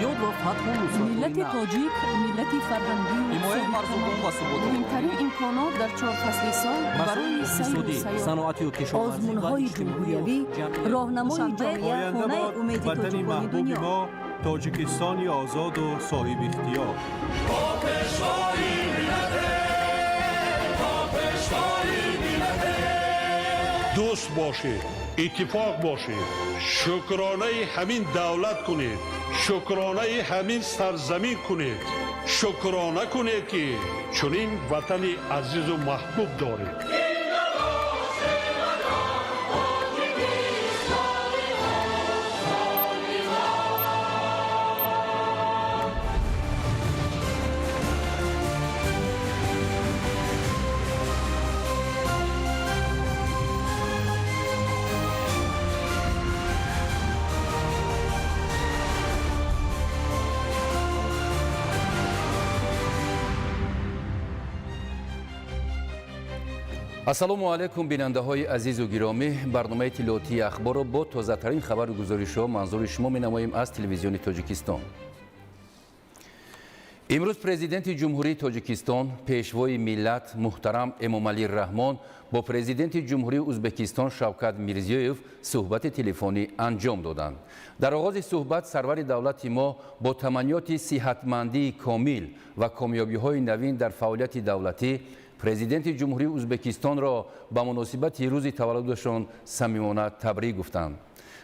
Эҷодиёт ва фатҳу нусратҳои Миллати нав. тоҷик миллати фарҳангию Ҳимояи марзубум ва суботи муҳимтарин имконот дар чор фасли сол масоили барои сайру иқтисодӣ, сайёҳат. саноатию кишоварзӣ ва Озмунҳои иҷтимоию ҷумҳуриявӣ, ҷамъиятӣ. роҳнамои Душанбе, ҷомеа, хонаи Оянда бод умеди ватани тоҷикони маҳбуби дунё. мо, Тоҷикистони озоду соҳибихтиёр. Дӯст бошед, иттифоқ бошед, шукронаи ҳамин давлат кунед, шукронаи ҳамин сарзамин кунед, шукрона кунед, ки чунин ватани азизу маҳбуб доред. Ассалому алайкум, бинандаҳои азизу гиромӣ. Барномаи иттилоотии Ахборро бо тозатарин хабару гузоришҳо манзури шумо менамоем аз Телевизиони Тоҷикистон. Имрӯз Президенти Ҷумҳурии Тоҷикистон, Пешвои миллат муҳтарам Эмомалӣ Раҳмон бо Президенти Ҷумҳурии Узбекистон Шавкат Мирзиёев суҳбати телефонӣ анҷом доданд. Дар оғози суҳбат сарвари давлати мо бо таманниёти сиҳатмандии комил ва комёбиҳои навин дар фаъолияти давлатӣ Президенти Ҷумҳурии Узбекистонро ба муносибати рӯзи таваллудашон самимона табрик гуфтанд.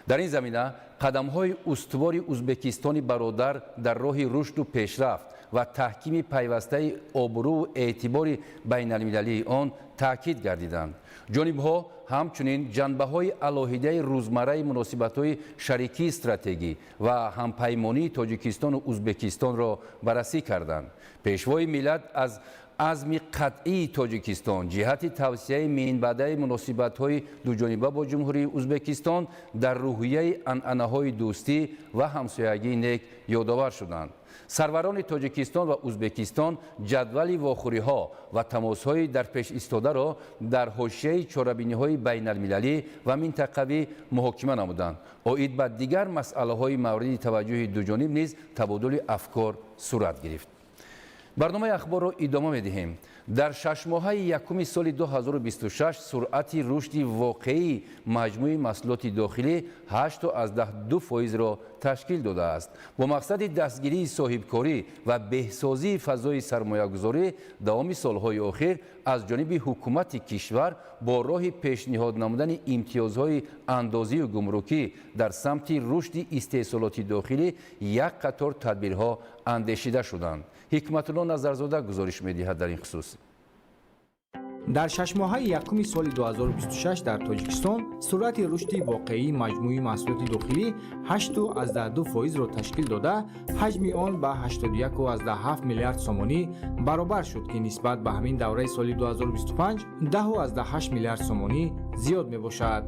Дар ин замина қадамҳои устувори Узбекистони бародар дар роҳи рушду пешрафт ва таҳкими пайвастаи обрӯву эътибори байналмилалии он таъкид гардиданд. Ҷонибҳо ҳамчунин ҷанбаҳои алоҳидаи рӯзмарраи муносибатҳои шарикии стратегӣ ва ҳампаймонии Тоҷикистону Узбекистонро баррасӣ карданд. Пешвои миллат аз азми қатъии Тоҷикистон ҷиҳати тавсеаи минбаъдаи муносибатҳои дуҷониба бо Ҷумҳурии Узбекистон дар рӯҳияи анъанаҳои дӯстӣ ва ҳамсоягии нек ёдовар шуданд. Сарварони Тоҷикистон ва Узбекистон ҷадвали вохӯриҳо ва тамосҳои дар пеш истодаро дар ҳошияи чорабиниҳои байналмилалӣ ва минтақавӣ муҳокима намуданд. Оид ба дигар масъалаҳои мавриди таваҷҷӯҳи дуҷониб низ табодули афкор сурат гирифт. Барномаи Ахборро идома медиҳем. Дар шашмоҳаи якуми соли 2026 суръати рушди воқеии маҷмӯи маҳсулоти дохилӣ 8,2 фоизро ташкил додааст. Бо мақсади дастгирии соҳибкорӣ ва беҳсозии фазои сармоягузорӣ давоми солҳои охир аз ҷониби ҳукумати кишвар бо роҳи пешниҳод намудани имтиёзҳои андозию гумрукӣ дар самти рушди истеҳсолоти дохилӣ як қатор тадбирҳо андешида шуданд. Ҳикматулло Назарзода гузориш медиҳад дар ин хусус. Дар шашмоҳаи якуми соли 2026 дар Тоҷикистон суръати рушди воқеии маҷмӯи маҳсулоти дохилӣ 8,2 фоизро ташкил дода, ҳаҷми он ба 81,7 миллиард сомонӣ баробар шуд, ки нисбат ба ҳамин давраи соли 2025 10,8 миллиард сомонӣ зиёд мебошад.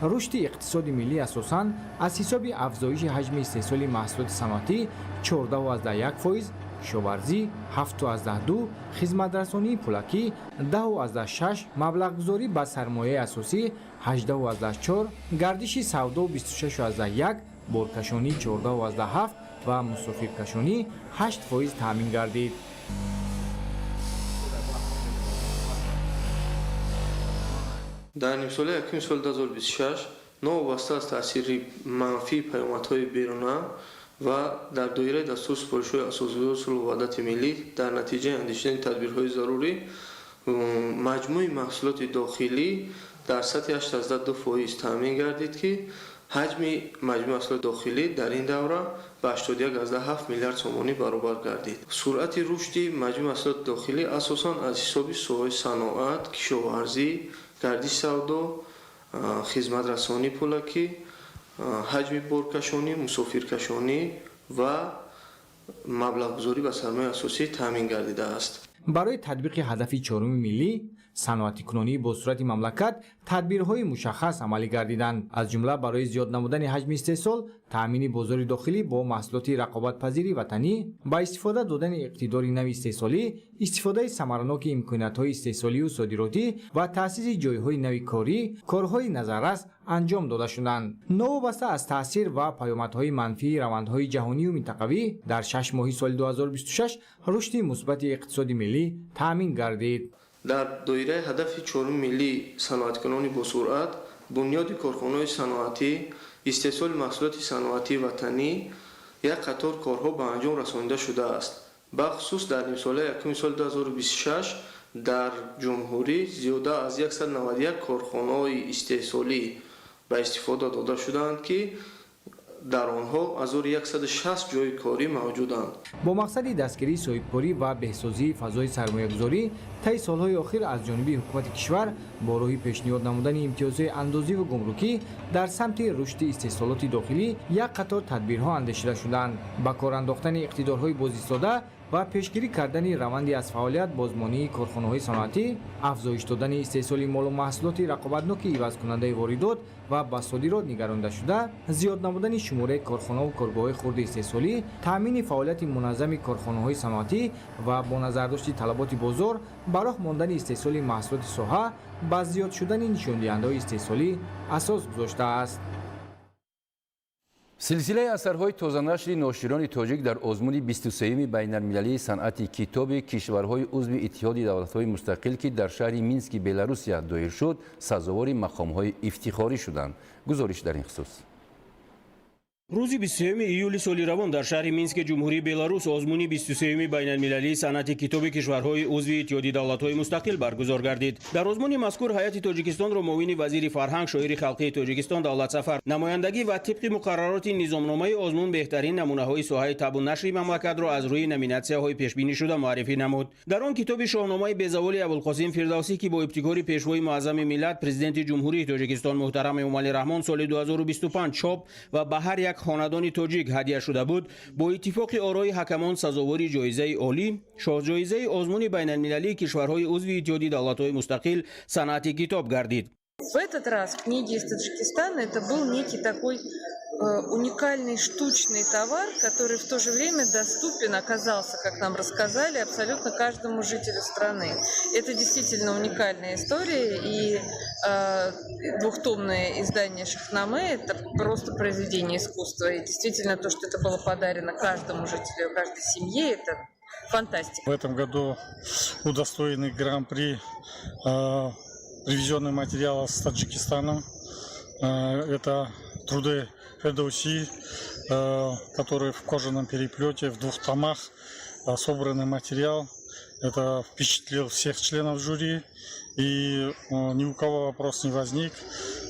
Рушди иқтисоди миллӣ асосан аз ҳисоби афзоиши ҳаҷми истеҳсоли маҳсулоти саноатӣ 14,1 фоиз, кишоварзӣ 7,2, хизматрасонии пулакӣ 10,6, маблағгузорӣ ба сармояи асосӣ 18,4, гардиши савдо 26,1, боркашонӣ 14,7 ва мусофиркашонӣ 8 фоиз таъмин гардид. Дар нимсолаи якуми соли 2026, новобаста аз таъсири манфии паёмадҳои беруна ва дар доираи дастуру супоришҳои Асосгузори сулҳу ваҳдати миллӣ, дар натиҷаи андешидани тадбирҳои зарурӣ маҷмӯи маҳсулоти дохилӣ дар сатҳи 8,2 фоиз таъмин гардид, ки ҳаҷми маҷмӯи маҳсулоти дохилӣ дар ин давра ба 81,7 миллиард сомонӣ баробар гардид. Суръати рушди маҷмӯи маҳсулоти дохилӣ асосан аз ҳисоби соҳаҳои саноат, кишоварзӣ, гардиши савдо, хизматрасонии пулакӣ, ҳаҷми боркашонӣ, мусофиркашонӣ ва маблағгузорӣ ба сармояи асосӣ таъмин гардидааст. Барои татбиқи ҳадафи чоруми миллӣ Саноатикунонии босуръати мамлакат тадбирҳои мушаххас амалӣ гардиданд. Аз ҷумла барои зиёд намудани ҳаҷми истеҳсол, таъмини бозори дохилӣ бо маҳсулоти рақобатпазири ватанӣ, ба истифода додани иқтидори нави истеҳсолӣ, истифодаи самараноки имкониятҳои истеҳсолию содиротӣ ва таъсиси ҷойҳои нави корӣ корҳои назаррас анҷом дода шуданд. Новобаста аз таъсир ва паёмадҳои манфии равандҳои ҷаҳонию минтақавӣ, дар 6 моҳи соли 2026 рушди мусбати иқтисоди миллӣ таъмин гардид. Дар доираи ҳадафи чоруми миллии саноаткунони босуръат, бунёди корхонаҳои саноатӣ, истеҳсоли маҳсулоти саноатии ватанӣ як қатор корҳо ба анҷом расонида шудааст. Бахусус дар нимсолаи якуми соли 2026 дар ҷумҳурӣ зиёда аз 191 корхонаҳои истеҳсолӣ ба истифода дода шудаанд, ки дар онҳо 1160 ҷойи корӣ мавҷуданд. Бо мақсади дастгирии соҳибкорӣ ва беҳсозии фазои сармоягузорӣ, таи солҳои охир аз ҷониби ҳукумати кишвар бо роҳи пешниҳод намудани имтиёзҳои андозиву гумрукӣ дар самти рушди истеҳсолоти дохилӣ як қатор тадбирҳо андешида шуданд. Ба кор андохтани иқтидорҳои бозистода ва пешгирӣ кардани раванди аз фаъолият бозмонии корхонаҳои саноатӣ, афзоиш додани истеҳсоли молу маҳсулоти рақобатноки ивазкунандаи воридот ва ба содирот нигарондашуда, зиёд намудани шумораи корхонаву коргоҳҳои хурди истеҳсолӣ, таъмини фаъолияти муназзами корхонаҳои саноатӣ ва бо назардошти талаботи бозор ба роҳ мондани истеҳсоли маҳсулоти соҳа ба зиёд шудани нишондиҳандаҳои истеҳсолӣ асос гузоштааст. Силсилаи асарҳои тозанашри ноширони тоҷик дар озмуни 23-юми байналмилалии санъати китоби кишварҳои узви Иттиҳоди давлатҳои мустақил, ки дар шаҳри Мински Беларусия доир шуд, сазовори мақомҳои ифтихорӣ шуданд. Гузориш дар ин хусус. Рӯзи 23 июли соли равон дар шаҳри Мински Ҷумҳурии Беларус озмуни 23-юми байналмилалии санъати китоби кишварҳои узви Иттиҳоди давлатҳои мустақил баргузор гардид. Дар озмуни мазкур ҳайати Тоҷикистонро муовини вазири фарҳанг, шоири халқии Тоҷикистон Давлат Сафар намояндагӣ ва тибқи муқаррароти низомномаи озмун беҳтарин намунаҳои соҳаи табъу нашри мамлакатро аз рӯи номинатсияҳои пешбинишуда муаррифӣ намуд. Дар он китоби Шоҳномаи безаволи Абулқосим Фирдавсӣ, ки бо ибтикори Пешвои муаззами миллат, Президенти Ҷумҳурии Тоҷикистон муҳтарам Эмомалӣ Раҳмон соли 2025 чоп ва ба ҳар як хонадони тоҷик ҳадя шуда буд, бо иттифоқи орои ҳакамон сазовори ҷоизаи олӣ, шоҳҷоизаи озмуни байналмилалии кишварҳои узви Иттиҳоди давлатҳои мустақил санъати китоб гардид. В этот раз книги из Таджикистана — это был некий такой уникальный штучный товар, который в то же время доступен оказался, как нам рассказали, абсолютно каждому жителю страны. Это действительно уникальная история, и двухтомное издание Шахнаме – это просто произведение искусства. И действительно то, что это было подарено каждому жителю, каждой семье, это фантастика. В этом году удостоены гран-при привезенный материал с Таджикистана. Это труды Фирдауси, который в кожаном переплете, в двух томах собранный материал. Это впечатлил всех членов жюри. И ни у кого вопрос не возник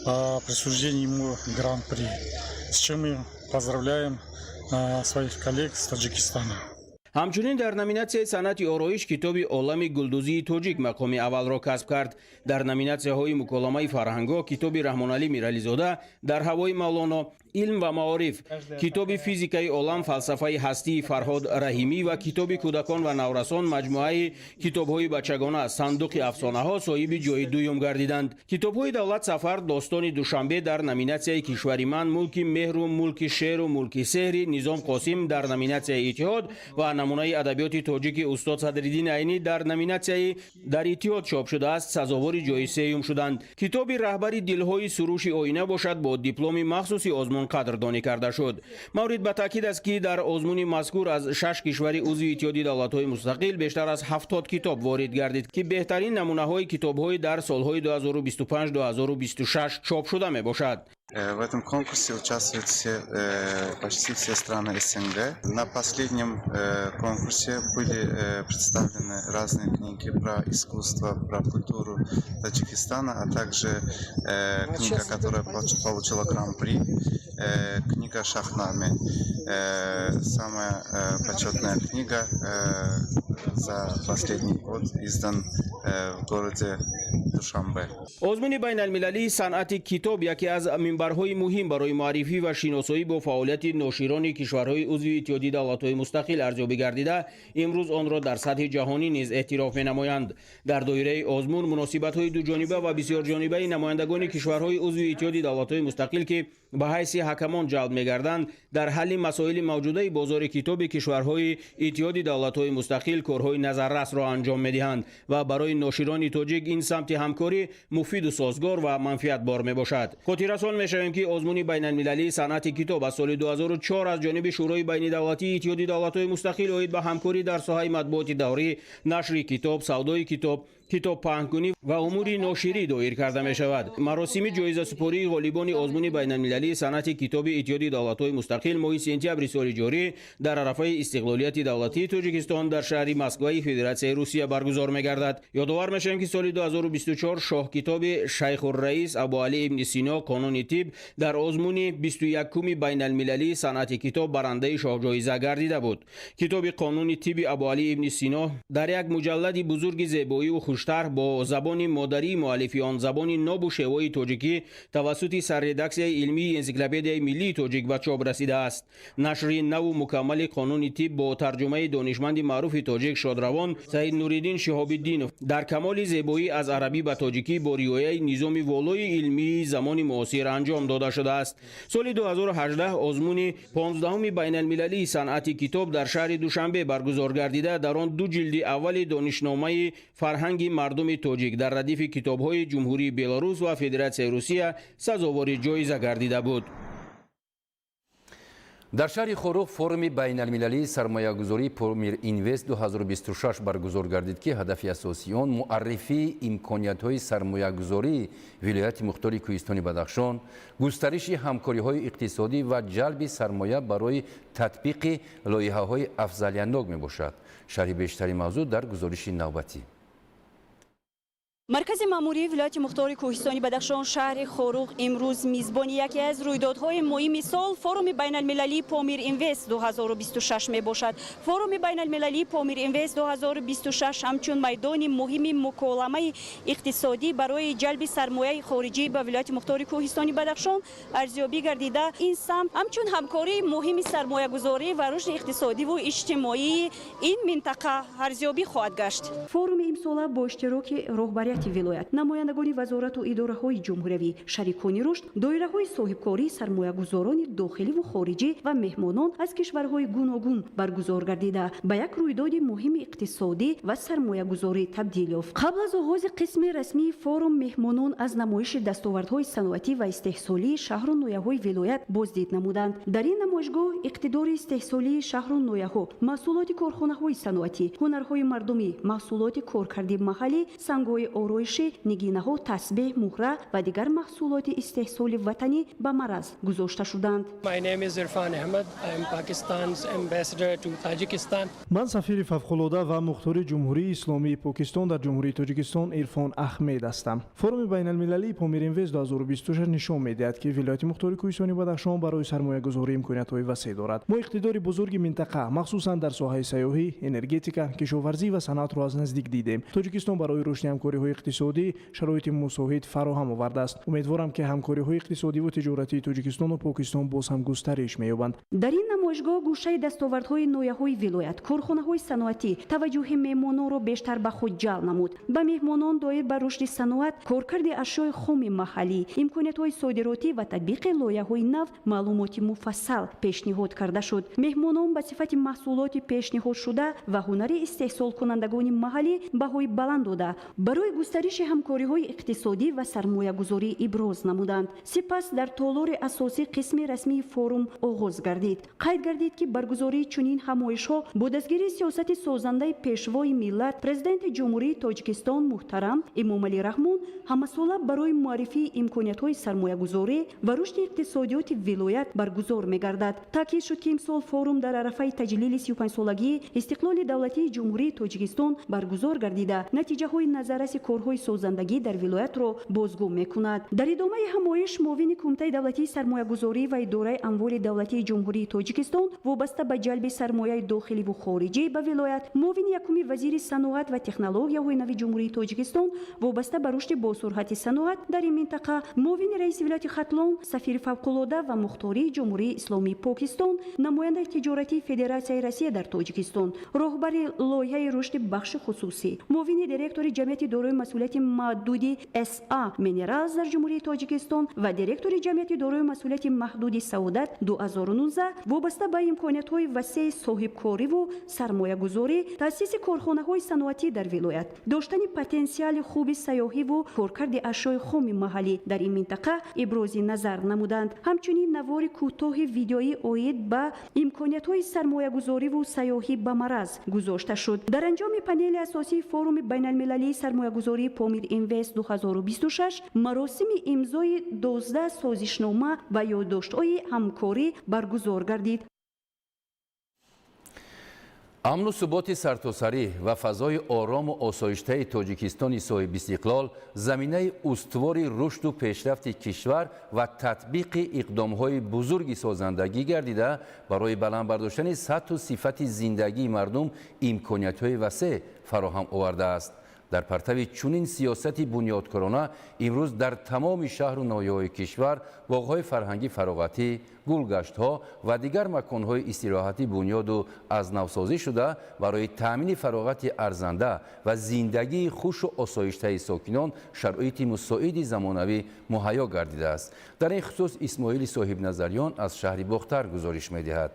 о присуждении ему гран-при. С чем мы поздравляем своих коллег с Таджикистана. Ҳамчунин дар номинатсияи санъати ороиш китоби Олами гулдӯзии тоҷик мақоми аввалро касб кард. Дар номинатсияҳои муколамаи фарҳангҳо китоби Раҳмоналӣ Мирализода «Дар ҳавои Мавлоно», илм ва маориф китоби «Физикаи олам, фалсафаи ҳастии» Фарҳод Раҳимӣ ва китоби кӯдакон ва наврасон, маҷмӯаи китобҳои бачагона «Сандуқи афсонаҳо» соҳиби ҷои дуюм гардиданд. Китобҳои Давлат Сафар «Достони Душанбе» дар номинатсияи «Кишвари ман, мулки меҳру мулки шеру мулки сеҳри» Низом Қосим дар номинатсияи «Иттиҳод» ва намунаи адабиёти тоҷики устод Садриддин Айнӣ дар номинатсияи «Дар иттиҳод чоп шудааст» сазовори ҷои сеюм шуданд. Китоби «Раҳбари дилҳои» Суруши Оина бошад, бо дипломи махсуси озмун қадрдонӣ карда шуд. Маврид ба таъкид аст, ки дар озмуни мазкур аз шаш кишвари узви Иттиҳоди давлатҳои мустақил бештар аз 70 китоб ворид гардид, ки беҳтарин намунаҳои китобҳои дар солҳои 2025-2026 чоп шуда мебошад. В этом конкурсе участвуют почти все страны СНГ. На последнем конкурсе были представлены разные книги про искусство, про культуру Таджикистана, а также книга, которая получила гран-при, книга Шахнаме. Самая почетная книга за последний год издан в в городе Душанбе. Озмуни байналмилалии санъати китоб яке аз минбарҳои муҳим барои муаррифӣ ва шиносоӣ бо фаъолияти ноширони кишварҳои узви Иттиҳоди давлатҳои мустақил арзёбӣ гардида, имрӯз онро дар сатҳи ҷаҳонӣ низ эътироф менамоянд. Дар доираи озмун муносибатҳои дуҷониба ва бисёрҷонибаи намояндагони кишварҳои узви Иттиҳоди давлатҳои мустақил, ки ба ҳайси ҳакамон ҷалб мегарданд, дар ҳалли масоили мавҷудаи бозори китоби кишварҳои Иттиҳоди давлатҳои мустақил корҳои назаррасро анҷом медиҳанд ва барои ноширони тоҷик ин самти ҳамкорӣ муфиду созгор ва манфиатбор мебошад. Хотиррасон мешавем, ки озмуни байналмилалии санъати китоб аз соли 2004 аз ҷониби Шӯрои байнидавлатии Иттиҳоди давлатҳои мустақил оид ба ҳамкорӣ дар соҳаи матбуоти даврӣ, нашри китоб, савдои китоб, китобпаҳнкунӣ ва умури ноширӣ доир карда мешавад. Маросими ҷоизасупории ғолибони озмуни байналмилалии санъати китоби Иттиҳоди давлатҳои мустақил моҳи сентябри соли ҷорӣ дар арафаи истиқлолияти давлатии Тоҷикистон дар шаҳри Москваи Федератсияи Русия баргузор мегардад. Ёдовар мешавем, ки соли 2024 шоҳкитоби Шайхурраис Абуалӣ ибни Сино «Қонуни тиб» дар озмуни 21-уми байналмилалии санъати китоб барандаи шоҳҷоиза гардида буд. Китоби «Қонуни тиби Абуалӣ ибни Сино» дар як муҷаллади бузурги зебоиву хуштарҳ бо забони модарии муаллифи он, забони нобу шевои тоҷикӣ, тавассути сарредаксияи илмии Энсиклопедияи миллии тоҷик ба чоп расидааст. Нашри наву мукаммали «Қонуни тиб» бо тарҷумаи донишманди маъруфи тоҷик шодравон Саид Нуриддин Шиҳобиддинов дар камоли зебоӣ аз арабӣ ба тоҷикӣ бо риояи низоми волои илмии замони муосир анҷом дода шудааст. Соли 2018 озмуни 15-уми байналмилалии санъати китоб дар шаҳри Душанбе баргузор гардида, дар он ду ҷилди аввали донишномаи фарҳанги мардуми тоҷик дар радифи китобҳои Ҷумҳурии Беларус ва Федератсияи Русия сазовори ҷоиза гардида буд. Дар шаҳри Хоруғ форуми байналмилалии сармоягузории Помир Инвест 2026 баргузор гардид, ки ҳадафи асосии он муаррифии имкониятҳои сармоягузории вилояти мухтори Кӯҳистони Бадахшон, густариши ҳамкориҳои иқтисодӣ ва ҷалби сармоя барои татбиқи лоиҳаҳои афзалиятнок мебошад. Шарҳи бештари мавзӯъ дар гузориши навбатӣ. Маркази маъмурии вилояти мухтори Кӯҳистони Бадахшон, шаҳри Хоруғ, имрӯз мизбони яке аз рӯйдодҳои муҳими сол, форуми байналмилалии Помир Инвест 2026 мебошад. Форуми байналмилалии Помир Инвест 2026 ҳамчун майдони муҳими муколамаи иқтисодӣ барои ҷалби сармояи хориҷӣ ба вилояти мухтори Кӯҳистони Бадахшон арзёбӣ гардида, ин самт ҳамчун ҳамкории муҳими сармоягузорӣ ва рушди иқтисодиву иҷтимоии ин минтақа арзёбӣ хоҳад гашт. Форуми имсола бо иштироки роҳбарияти вилоят, намояндагони вазорату идораҳои ҷумҳуриявӣ, шарикони рушд, доираҳои соҳибкорӣ, сармоягузорони дохиливу хориҷӣ ва меҳмонон аз кишварҳои гуногун баргузор гардида, ба як рӯйдоди муҳими иқтисодӣ ва сармоягузорӣ табдил ёфт. Қабл аз оғози қисми расмии форум меҳмонон аз намоиши дастовардҳои саноатӣ ва истеҳсолии шаҳру ноҳияҳои вилоят боздид намуданд. Дар ин намоишгоҳ иқтидори истеҳсолии шаҳру ноҳияҳо, маҳсулоти корхонаҳои саноатӣ, ҳунарҳои мардумӣ, маҳсулоти коркарди маҳаллӣ, сангҳои ороишӣ, нигинаҳо, тасбеҳ, муҳра ва дигар маҳсулоти истеҳсоли ватанӣ ба мараз гузошта шуданд. Ман сафири фавқулода ва мухтори Ҷумҳурии Исломии Покистон дар Ҷумҳурии Тоҷикистон Ирфон Ахмед ҳастам. Форуми байналмилалии Помир Инвест 2026 нишон медиҳад, ки вилояти мухтори Кӯҳистони Бадахшон барои сармоягузорӣ имкониятҳои васеъ дорад. Мо иқтидори бузурги минтақа, махсусан дар соҳаи сайёҳӣ, энергетика, кишоварзӣ ва саноатро аз наздик дидем. Тоҷикистон барои рушди ҳамкориҳои иқтисодӣ шароити мусоид фароҳам овардааст. Умедворам, ки ҳамкориҳои иқтисодиву тиҷоратии Тоҷикистону Покистон боз ҳам густариш меёбанд. Дар ин намоишгоҳ гӯшаи дастовардҳои ноҳияҳои вилоят, корхонаҳои саноатӣ таваҷҷӯҳи меҳмононро бештар ба худ ҷалб намуд. Ба меҳмонон доир ба рушди саноат, коркарди ашёи хоми маҳаллӣ, имкониятҳои содиротӣ ва татбиқи лоиҳаҳои нав маълумоти муфассал пешниҳод карда шуд. Меҳмонон ба сифати маҳсулоти пешниҳодшуда ва ҳунари истеҳсолкунандагони маҳаллӣ баҳои баланд дода, барои густариши ҳамкориҳои иқтисодӣ ва сармоягузорӣ иброз намуданд. Сипас дар толори асосӣ қисми расмии форум оғоз гардид. Қайд гардид, ки баргузории чунин ҳамоишҳо бо дастгирии сиёсати созандаи Пешвои миллат, Президенти Ҷумҳурии Тоҷикистон муҳтарам Эмомалӣ Раҳмон ҳамасола барои муаррифии имкониятҳои сармоягузорӣ ва рушди иқтисодиёти вилоят баргузор мегардад. Таъкид шуд, ки имсол форум дар арафаи таҷлили 35-солагии истиқлоли давлатии Ҷумҳурии Тоҷикистон баргузор гардида, натиҷаҳои назарраси корҳои корҳои созандагӣ дар вилоятро бозгӯ мекунад. Дар идомаи ҳамоиш муовини Кумитаи давлатии сармоягузорӣ ва идораи амволи давлатии Ҷумҳурии Тоҷикистон вобаста ба ҷалби сармояи дохиливу хориҷӣ ба вилоят, муовини якуми вазири саноат ва технологияҳои нави Ҷумҳурии Тоҷикистон вобаста ба рушди босуръати саноат дар ин минтақа, муовини раиси вилояти Хатлон, сафири фавқулода ва мухтории Ҷумҳурии Исломии Покистон, намояндаи тиҷоратии Федератсияи Россия дар Тоҷикистон, роҳбари лоиҳаи рушди бахши хусусӣ, муовини директори ҷамъияти дорои масъулияти маҳдуди СА Минералс дар Ҷумҳурии Тоҷикистон ва директори ҷамъияти дорои масъулияти маҳдуди Саодат 2019 вобаста ба имкониятҳои васеи соҳибкориву сармоягузорӣ, таъсиси корхонаҳои саноатӣ дар вилоят, доштани потенсиали хуби сайёҳиву коркарди ашёи хоми маҳаллӣ дар ин минтақа ибрози назар намуданд. Ҳамчунин навори кӯтоҳи видеоӣ оид ба имкониятҳои сармоягузориву сайёҳӣ ба мараз гузошта шуд. Дар анҷоми панели асосии форуми байналмилалии сармоягузории Помир Инвест 2026 маросими имзои 12 созишнома ва ёддоштҳои ҳамкорӣ баргузор гардид. Амну суботи сартосарӣ ва фазои орому осоиштаи Тоҷикистони соҳибистиқлол заминаи устувори рушду пешрафти кишвар ва татбиқи иқдомҳои бузурги созандагӣ гардида, барои баланд бардоштани сатҳу сифати зиндагии мардум имкониятҳои васеъ фароҳам овардааст. Дар партави чунин сиёсати бунёдкорона имрӯз дар тамоми шаҳру ноҳияҳои кишвар боғҳои фарҳангӣ, фароғатӣ, гулгаштҳо ва дигар маконҳои истироҳатӣ бунёду аз навсозӣ шуда, барои таъмини фароғати арзанда ва зиндагии хушу осоиштаи сокинон шароити мусоиди замонавӣ муҳайё гардидааст. Дар ин хусус Исмоили Соҳибназарён аз шаҳри Бохтар гузориш медиҳад.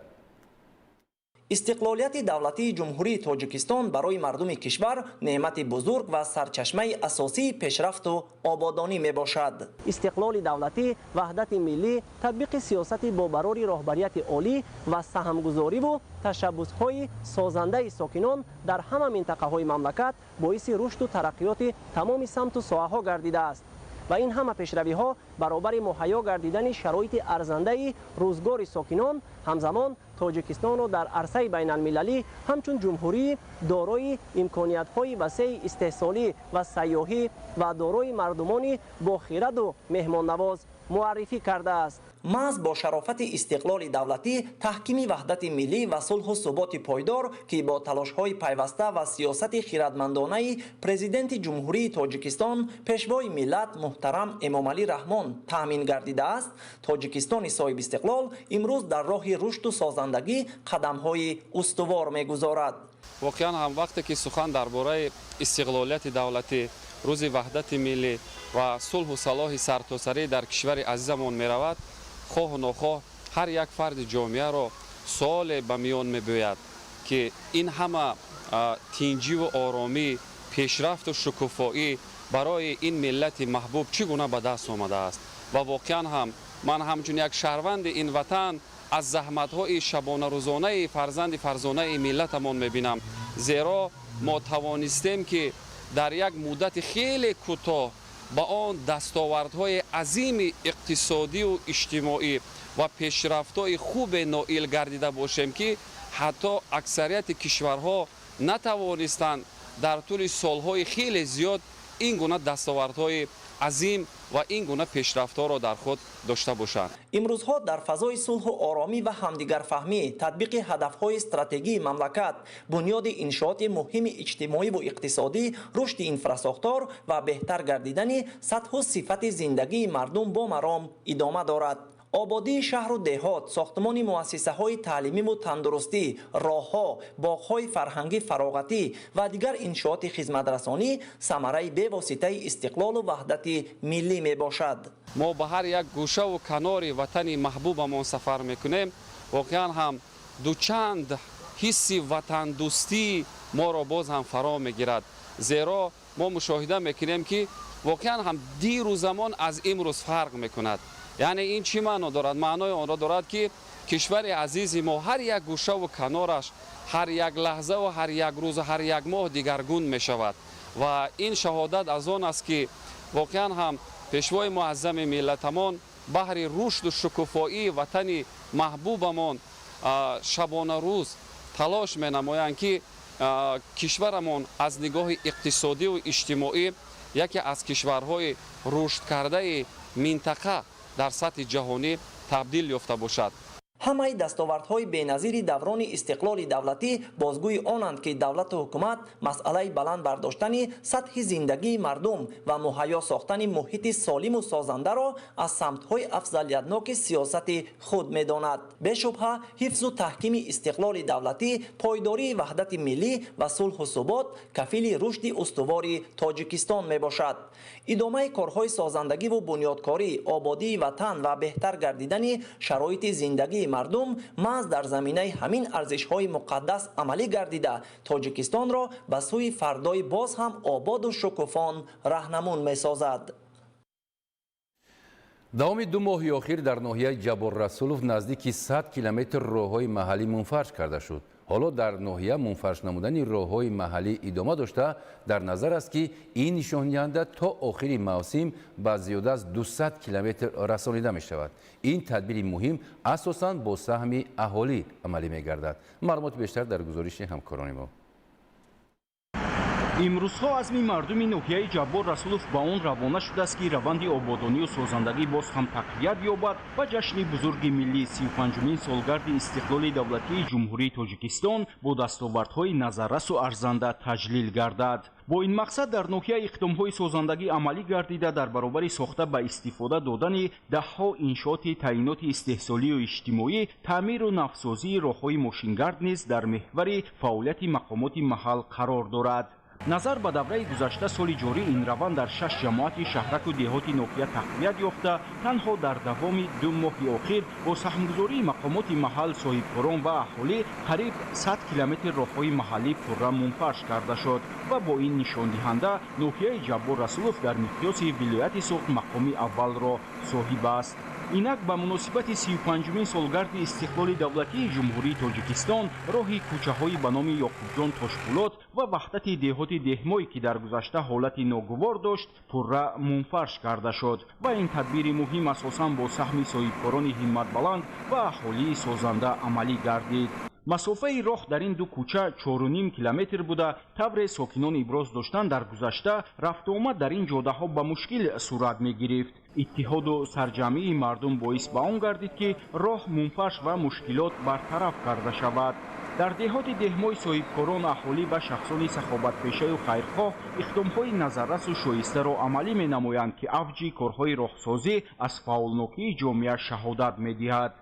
Истиқлолияти давлатии Ҷумҳурии Тоҷикистон барои мардуми кишвар неъмати бузург ва сарчашмаи асосии пешрафту ободонӣ мебошад. Истиқлоли давлатӣ, ваҳдати миллӣ, татбиқи сиёсати бобарори роҳбарияти олӣ ва саҳмгузориву ташаббусҳои созандаи сокинон дар ҳама минтақаҳои мамлакат боиси рушду тараққиёти тамоми самту соҳаҳо гардидааст. Ва ин ҳама пешравиҳо баробари муҳайё гардидани шароити арзандаи рӯзгори сокинон, ҳамзамон Тоҷикистонро дар арсаи байналмилалӣ ҳамчун ҷумҳурии дорои имкониятҳои васеи истеҳсолӣ ва сайёҳӣ ва дорои мардумони бохираду меҳмоннавоз муаррифӣ кардааст. Маҳз бо шарофати истиқлоли давлатӣ, таҳкими ваҳдати миллӣ ва сулҳу суботи пойдор, ки бо талошҳои пайваста ва сиёсати хирадмандонаи Президенти Ҷумҳурии Тоҷикистон, Пешвои миллат муҳтарам Эмомалӣ Раҳмон таъмин гардидааст, Тоҷикистони соҳибистиқлол имрӯз дар роҳи рушду созандагӣ қадамҳои устувор мегузорад. Воқеан ҳам, вақте ки сухан дар бораи истиқлолияти давлатӣ, рӯзи ваҳдати миллӣ ва сулҳу салоҳи сартосарӣ дар кишвари азизамон меравад, хоҳу нохоҳ ҳар як фарди ҷомеаро суоле ба миён мебиёяд, ки ин ҳама тинҷиву оромӣ, пешрафту шукуфоӣ барои ин миллати маҳбуб чӣ гуна ба даст омадааст. Ва воқеан ҳам ман ҳамчун як шаҳрванди ин ватан аз заҳматҳои шабонарӯзонаи фарзанди фарзонаи миллатамон мебинам, зеро мо тавонистем, ки дар як муддати хеле кӯтоҳ ба он дастовардҳои азими иқтисодиву иҷтимоӣ ва пешрафтҳои хубе ноил гардида бошем, ки ҳатто аксарияти кишварҳо натавонистанд дар тӯли солҳои хеле зиёд ин гуна дастовардҳои азим ва ин гуна пешрафтҳоро дар худ дошта бошанд. Имрӯзҳо дар фазои сулҳу оромӣ ва ҳамдигарфаҳмӣ, татбиқи ҳадафҳои стратегии мамлакат, бунёди иншооти муҳими иҷтимоиву иқтисодӣ, рушди инфрасохтор ва беҳтар гардидани сатҳу сифати зиндагии мардум бо маром идома дорад. Ободии шаҳру деҳот, сохтмони муассисаҳои таълимиву тандурустӣ, роҳҳо, боғҳои фарҳангӣ фароғатӣ ва дигар иншооти хизматрасонӣ самараи бевоситаи истиқлолу ваҳдати миллӣ мебошад. Мо ба ҳар як гӯшаву канори ватани маҳбубамон сафар мекунем, воқеан ҳам дучанд ҳисси ватандӯстӣ моро боз ҳам фаро мегирад, зеро мо мушоҳида мекунем, ки воқеан ҳам дирӯ замон аз имрӯз фарқ мекунад. Яъне ин чӣ маъно дорад? Маънои онро дорад, ки кишвари азизи мо ҳар як гӯшаву канораш ҳар як лаҳзаву ҳар як рӯзу ҳар як моҳ дигаргун мешавад. Ва ин шаҳодат аз он аст, ки воқеан ҳам Пешвои муаззами миллатамон баҳри рушду шукуфоии ватани маҳбубамон шабонарӯз талош менамоянд, ки кишварамон аз нигоҳи иқтисодиву иҷтимоӣ Яке аз кишварҳои рушдкардаи минтақа дар сатҳи ҷаҳонӣ табдил ёфта бошад. Ҳамаи дастовардҳои беназири даврони истиқлоли давлатӣ бозгӯи онанд, ки давлату ҳукумат масъалаи баланд бардоштани сатҳи зиндагии мардум ва муҳайё сохтани муҳити солиму созандаро аз самтҳои афзалиятноки сиёсати худ медонад. Бешубҳа, ҳифзу таҳкими истиқлоли давлатӣ, пойдории ваҳдати миллӣ ва сулҳу субот кафили рушди устувори Тоҷикистон мебошад. Идомаи корҳои созандагиву бунёдкорӣ, ободии ватан ва беҳтар гардидани шароити зиндагии мардум маҳз дар заминаи ҳамин арзишҳои муқаддас амалӣ гардида, Тоҷикистонро ба сӯи фардои боз ҳам ободу шукуфон раҳнамун месозад. Давоми 2 моҳи охир дар ноҳияи Ҷаббор Расулов наздики 100 километр роҳҳои маҳаллӣ мунфарш карда шуд. Ҳоло дар ноҳия мунфарш намудани роҳҳои маҳаллӣ идома дошта, дар назар аст, ки ин нишондиҳанда то охири мавсим ба зиёда аз 200 километр расонида мешавад. Ин тадбири муҳим асосан бо саҳми аҳолӣ амалӣ мегардад. Маълумоти бештар дар гузориши ҳамкорони мо. Имрӯзҳо азми мардуми ноҳияи Ҷаббор Расулов ба он равона шудааст, ки раванди ободонию созандагӣ боз ҳам тақвият ёбад ва ҷашни бузурги миллии 35-умин солгарди истиқлоли давлатии Ҷумҳурии Тоҷикистон бо дастовардҳои назаррасу арзанда таҷлил гардад. Бо ин мақсад дар ноҳия иқдомҳои созандагӣ амалӣ гардида, дар баробари сохта ба истифода додани даҳҳо иншооти таъиноти истеҳсолию иҷтимоӣ, таъмиру навсозии роҳҳои мошингард низ дар меҳвари фаъолияти мақомоти маҳал қарор дорад. Назар ба давраи гузашта, соли ҷорӣ ин раванд дар 6 ҷамоати шаҳраку деҳоти ноҳия тақвият ёфта, танҳо дар давоми 2 моҳи охир бо саҳмгузории мақомоти маҳал, соҳибкорон ва аҳолӣ қариб 100 километр роҳҳои маҳаллӣ пурра мунфарш карда шуд ва бо ин нишондиҳанда ноҳияи Ҷаббор Расулов дар миқёси вилояти Суғд мақоми аввалро соҳиб аст. Инак ба муносибати 35-умин солгарди истиқлоли давлатии Ҷумҳурии Тоҷикистон роҳи кӯчаҳои ба номи Ёқубҷон Тошпулот ва ваҳдати деҳоти Деҳмой, ки дар гузашта ҳолати ногувор дошт, пурра мунфарш карда шуд ва ин тадбири муҳим асосан бо саҳми соҳибкорони ҳимматбаланд ва аҳолии созанда амалӣ гардид. Масофаи роҳ дар ин ду кӯча 4,5 километр буда, тавре сокинон иброз доштанд, дар гузашта рафтуомад дар ин ҷодаҳо ба мушкил сурат мегирифт. Иттиҳоду сарҷамъии мардум боис ба он гардид, ки роҳ мунфарш ва мушкилот бартараф карда шавад. Дар деҳоти Деҳмой соҳибкорон, аҳолӣ ва шахсони саховатпешаю хайрхоҳ иқдомҳои назаррасу шоистаро амалӣ менамоянд, ки авҷи корҳои роҳсозӣ аз фаъолнокии ҷомеа шаҳодат медиҳад.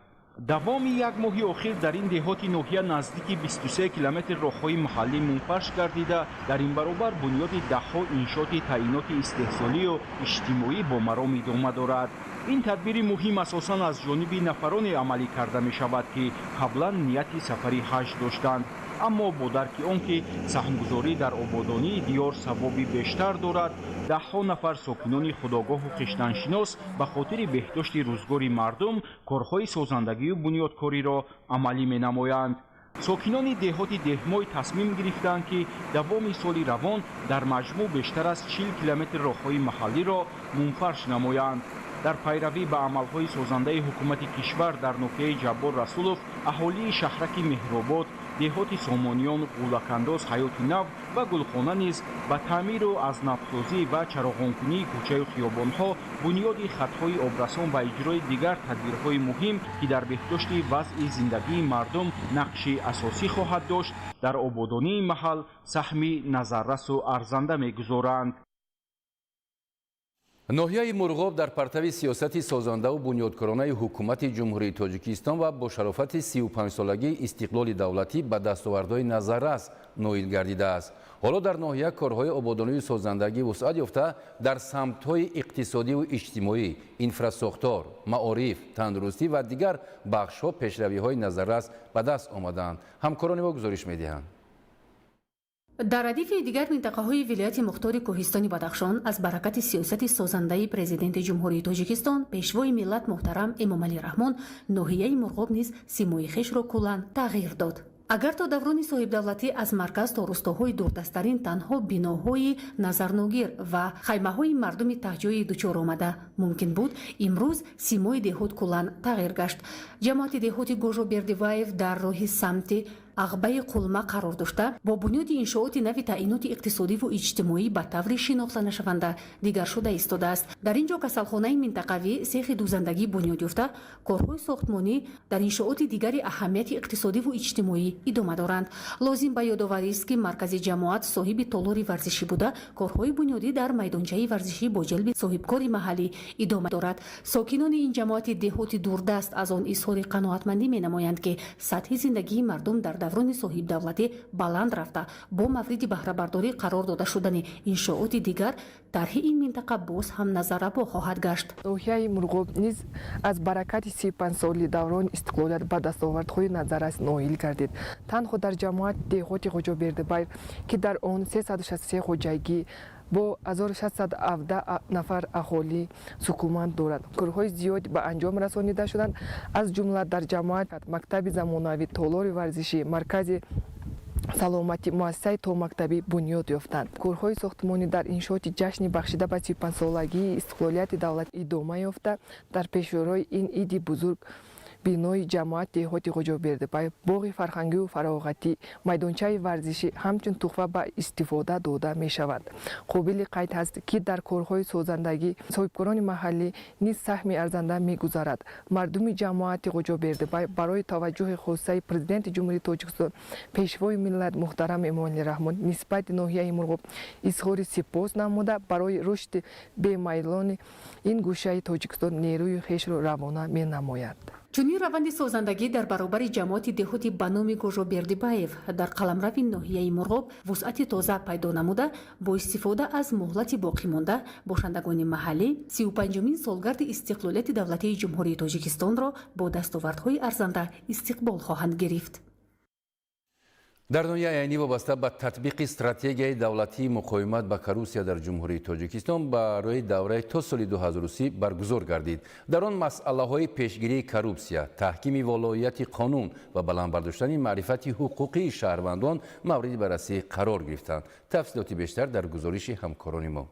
Давоми як моҳи охир дар ин деҳоти ноҳия наздики 23 километр роҳҳои маҳаллӣ мунфарш гардида, дар ин баробар бунёди даҳҳо иншооти таъиноти истеҳсолию иҷтимоӣ бо маром идома дорад. Ин тадбири муҳим асосан аз ҷониби нафароне амалӣ карда мешавад, ки қаблан нияти сафари ҳаҷ доштанд, аммо бо дарки он ки саҳмгузорӣ дар ободонии диёр савоби бештар дорад, даҳҳо нафар сокинони худогоҳу хештаншинос ба хотири беҳдошти рӯзгори мардум корҳои созандагию бунёдкориро амалӣ менамоянд. Сокинони деҳоти Деҳмой тасмим гирифтанд, ки давоми соли равон дар маҷмӯъ бештар аз 40 километр роҳҳои маҳаллиро мунфарш намоянд. Дар пайравӣ ба амалҳои созандаи ҳукумати кишвар дар ноҳияи Ҷаббор Расулов аҳолии шаҳраки Меҳробод, деҳоти Сомониён, Ғулакандоз, Ҳаёти Нав ва Гулхона низ ба таъмиру аз навсозӣ ва чароғонкунии кӯчаю хиёбонҳо, бунёди хатҳои обрасон ва иҷрои дигар тадбирҳои муҳим, ки дар беҳдошти вазъи зиндагии мардум нақши асосӣ хоҳад дошт, дар ободонии маҳал саҳми назаррасу арзанда мегузоранд. Ноҳияи Мурғоб дар партави сиёсати созандаву бунёдкоронаи ҳукумати Ҷумҳурии Тоҷикистон ва бо шарофати 35-солагии истиқлоли давлатӣ ба дастовардҳои назаррас ноил гардидааст. Ҳоло дар ноҳия корҳои ободонию созандагӣ вусъат ёфта, дар самтҳои иқтисодиву иҷтимоӣ, инфрасохтор, маориф, тандурустӣ ва дигар бахшҳо пешравиҳои назаррас ба даст омадаанд. Ҳамкорони мо гузориш медиҳанд. Дар радифи дигар минтақаҳои вилояти мухтори Кӯҳистони Бадахшон аз баракати сиёсати созандаи Президенти Ҷумҳурии Тоҷикистон, Пешвои миллат муҳтарам Эмомалӣ Раҳмон, ноҳияи Мурғоб низ симои хешро куллан тағйир дод. Агар то даврони соҳибдавлатӣ аз марказ то рустоҳои дурдасттарин танҳо биноҳои назарногир ва хаймаҳои мардуми таҳҷои дучор омада мумкин буд, имрӯз симои деҳот куллан тағйир гашт. Ҷамоати деҳоти Гожо Бердиваев дар роҳи самти Ағбаи Қулма қарор дошта, бо бунёди иншооти нави таъиноти иқтисодиву иҷтимоӣ ба таври шинохтанашаванда дигар шуда истодааст. Дар ин ҷо касалхонаи минтақавӣ, сехи дӯзандагӣ бунёд ёфта, корҳои сохтмонӣ дар иншооти дигари аҳамияти иқтисодиву иҷтимоӣ идома доранд. Лозим ба ёдоварист, ки маркази ҷамоат соҳиби толори варзишӣ буда, корҳои бунёдӣ дар майдончаи варзишӣ бо ҷалби соҳибкори маҳаллӣ идома дорад. Сокинони ин ҷамоати деҳоти дурдаст аз он изҳори қаноатмандӣ менамоянд, ки сатҳи зиндагии мардум дар даврони соҳибдавлатӣ баланд рафта, бо мавриди баҳрабардорӣ қарор дода шудани иншооти дигар тарҳи ин минтақа боз ҳам назаррабо хоҳад гашт. Ноҳияи Мурғоб низ аз баракати 35 соли даврони истиқлолият ба дастовардҳои назаррас ноил гардид. Танҳо дар ҷамоати деҳоти Ғоҷобердибаев, ки дар он 363 хоҷагӣ бо 1617 нафар аҳолӣ сукунат дорад, корҳои зиёд ба анҷом расонида шуданд. Аз ҷумла дар ҷамоат мактаби замонавӣ, толори варзишӣ, маркази саломатӣ, муассисаи томактабӣ бунёд ёфтанд. Корҳои сохтмонӣ дар иншооти ҷашни бахшида ба 35-солагии истиқлолияти давлат идома ёфта, дар пешрои ин иди бузург бинои ҷамоат деҳоти Ғоҷобердибаев, боғи фарҳангию фароғатӣ, майдончаи варзишӣ ҳамчун туҳфа ба истифода дода мешавад. Қобили қайд ҳаст, ки дар корҳои созандагӣ соҳибкорони маҳаллӣ низ саҳми арзанда мегузарад. Мардуми ҷамоати Ғоҷобердибаев барои таваҷҷӯҳи хосаи Президенти Ҷумҳурии Тоҷикистон, Пешвои миллат муҳтарам Эмомалӣ Раҳмон нисбати ноҳияи Мурғоб изҳори сипос намуда, барои рушди бемайлони ин гӯшаи Тоҷикистон нерӯи хешро равона менамояд. Чунин раванди созандагӣ дар баробари ҷамоати деҳоти ба номи Гожобердибаев дар қаламрави ноҳияи Мурғоб вусъати тоза пайдо намуда, бо истифода аз муҳлати боқимонда бошандагони маҳаллӣ 35-умин солгарди истиқлолияти давлатии Ҷумҳурии Тоҷикистонро бо дастовардҳои арзанда истиқбол хоҳанд гирифт. Дар ноҳияи Айнӣ вобаста ба татбиқи стратегияи давлатии муқовимат ба коррупсия дар Ҷумҳурии Тоҷикистон барои давраи то соли 2030 баргузор гардид. Дар он масъалаҳои пешгирии коррупсия, таҳкими волоияти қонун ва баланд бардоштани маърифати ҳуқуқии шаҳрвандон мавриди баррасӣ қарор гирифтанд. Тафсилоти бештар дар гузориши ҳамкорони мо.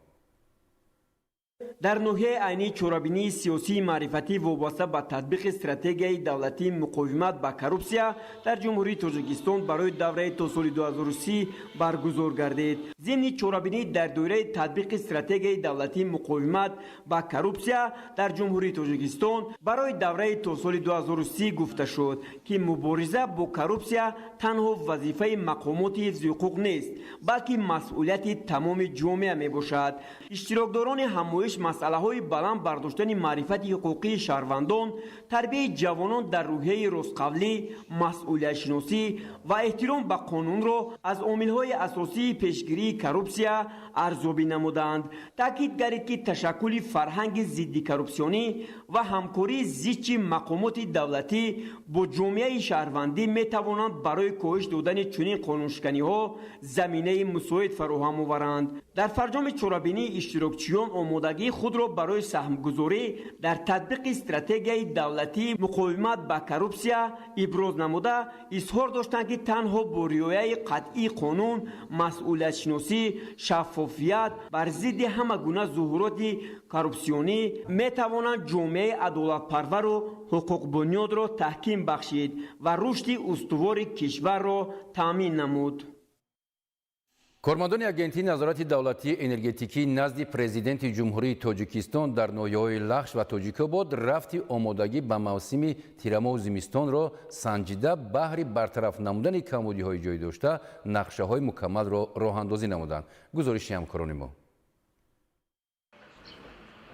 Дар ноҳияи Айнӣ чорабинии сиёсии маърифатӣ вобаста ба татбиқи стратегияи давлатии муқовимат ба коррупсия дар Ҷумҳурии Тоҷикистон барои давраи то соли 2030 баргузор гардид. Зимни чорабинӣ дар доираи татбиқи стратегияи давлатии муқовимат ба коррупсия дар Ҷумҳурии Тоҷикистон барои давраи то соли 2030 гуфта шуд, ки мубориза бо коррупсия танҳо вазифаи мақомоти ҳифзи ҳуқуқ нест, балки масъулияти тамоми ҷомеа мебошад. Иштирокдорони ҳамоиш масъалаҳои баланд бардоштани маърифати ҳуқуқии шаҳрвандон, тарбияи ҷавонон дар рӯҳияи ростқавлӣ, масъулиятшиносӣ ва эҳтиром ба қонунро аз омилҳои асосии пешгирии коррупсия арзёбӣ намуданд. Таъкид гардид, ки ташаккули фарҳанги зиддикоррупсионӣ ва ҳамкории зичи мақомоти давлатӣ бо ҷомеаи шаҳрвандӣ метавонанд барои коҳиш додани чунин қонуншиканиҳо заминаи мусоид фароҳам оваранд. Дар фарҷоми чорабинӣ иштирокчиён омодагии худро барои саҳмгузорӣ дар татбиқи стратегияи давлатии муқовимат ба коррупсия иброз намуда, изҳор доштанд, ки танҳо бо риояи қатъии қонун, масъулиятшиносӣ, шаффофият бар зидди ҳама гуна зуҳуроти коррупсионӣ метавонанд ҷомеаи адолатпарвару ҳуқуқбунёдро таҳким бахшид ва рушди устувори кишварро таъмин намуд. Кормандони Агентии назорати давлатии энергетикӣ назди Президенти Ҷумҳурии Тоҷикистон дар ноҳияҳои Лахш ва Тоҷикобод рафти омодагӣ ба мавсими тирамоҳу зимистонро санҷида, баҳри бартараф намудани камбудиҳои ҷой дошта нақшаҳои мукаммалро роҳандозӣ намуданд. Гузориши ҳамкорони мо.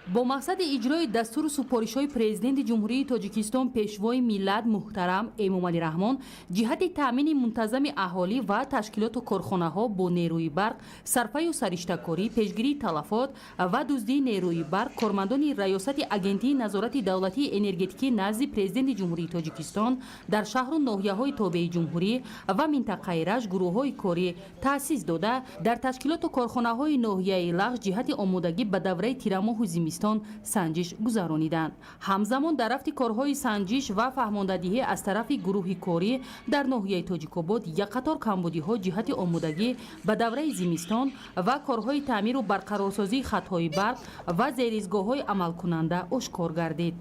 Бо мақсади иҷрои дастуру супоришҳои Президенти Ҷумҳурии Тоҷикистон, Пешвои миллат муҳтарам Эмомалӣ Раҳмон ҷиҳати таъмини мунтазами аҳолӣ ва ташкилоту корхонаҳо бо нерӯи барқ, сарфаю сариштакорӣ, пешгирии талафот ва дуздии нерӯи барқ, кормандони Раёсати Агентии назорати давлатии энергетикӣ назди Президенти Ҷумҳурии Тоҷикистон дар шаҳру ноҳияҳои тобеи ҷумҳурӣ ва минтақаи Рашт гурӯҳҳои корӣ таъсис дода, дар ташкилоту корхонаҳои ноҳияи Лахш ҷиҳати омодагӣ ба давраи тирамоҳу зимистон санҷиш гузарониданд. Ҳамзамон дар рафти корҳои санҷиш ва фаҳмондадиҳӣ аз тарафи гурӯҳи корӣ дар ноҳияи Тоҷикобод як қатор камбудиҳо ҷиҳати омодагӣ ба давраи зимистон ва корҳои таъмиру барқарорсозии хатҳои барқ ва зеризгоҳҳои амалкунанда ошкор гардид.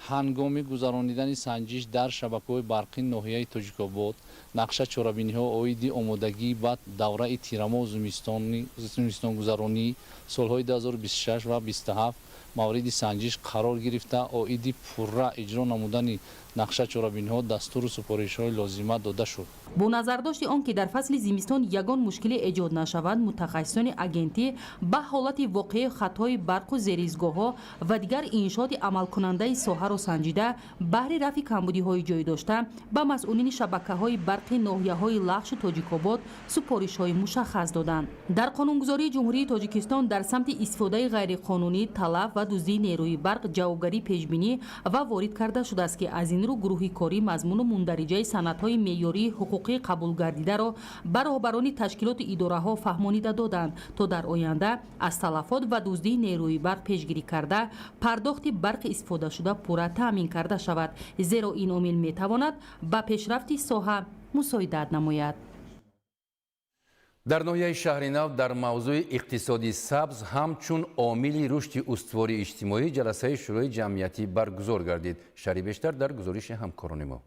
Ҳангоми гузаронидани санҷиш дар шабакаҳои барқии ноҳияи Тоҷикобод нақша чорабиниҳо оиди омодагӣ ба давраи тирамоҳу зимистонгузаронӣ солҳои 2026 ва 27 мавриди санҷиш қарор гирифта, оиди пурра иҷро намудани нақша чорабиниҳо дастуру супоришҳои лозима дода шуд. Бо назардошти он ки дар фасли зимистон ягон мушкиле эҷод нашавад, мутахассисони агентӣ ба ҳолати воқеии хатҳои барқу зеризгоҳҳо ва дигар иншооти амалкунандаи соҳаро санҷида, баҳри рафъи камбудиҳои ҷой дошта ба масъулини шабакаҳои барқи ноҳияҳои Лахшу Тоҷикобод супоришҳои мушаххас доданд. Дар қонунгузории Ҷумҳурии Тоҷикистон дар самти истифодаи ғайриқонунӣ, талаф ва дуздии нерӯи барқ ҷавобгарӣ пешбинӣ ва ворид карда шудааст, ки аз ин рӯ гурӯҳи корӣ мазмуну мундариҷаи санадҳои меъёрии ҳуқуқӣ қабулгардидаро ба роҳбарони ташкилоту идораҳо фаҳмонида доданд, то дар оянда аз талафот ва дуздии нерӯи барқ пешгирӣ карда, пардохти барқи истифодашуда пурра таъмин карда шавад, зеро ин омил метавонад ба пешрафти соҳа мусоидат намояд. Дар ноҳияи Шаҳринав дар мавзӯи иқтисоди сабз ҳамчун омили рушди устувори иҷтимоӣ ҷаласаи Шӯрои ҷамъиятӣ баргузор гардид. Шарҳи бештар дар гузориши ҳамкорони мо.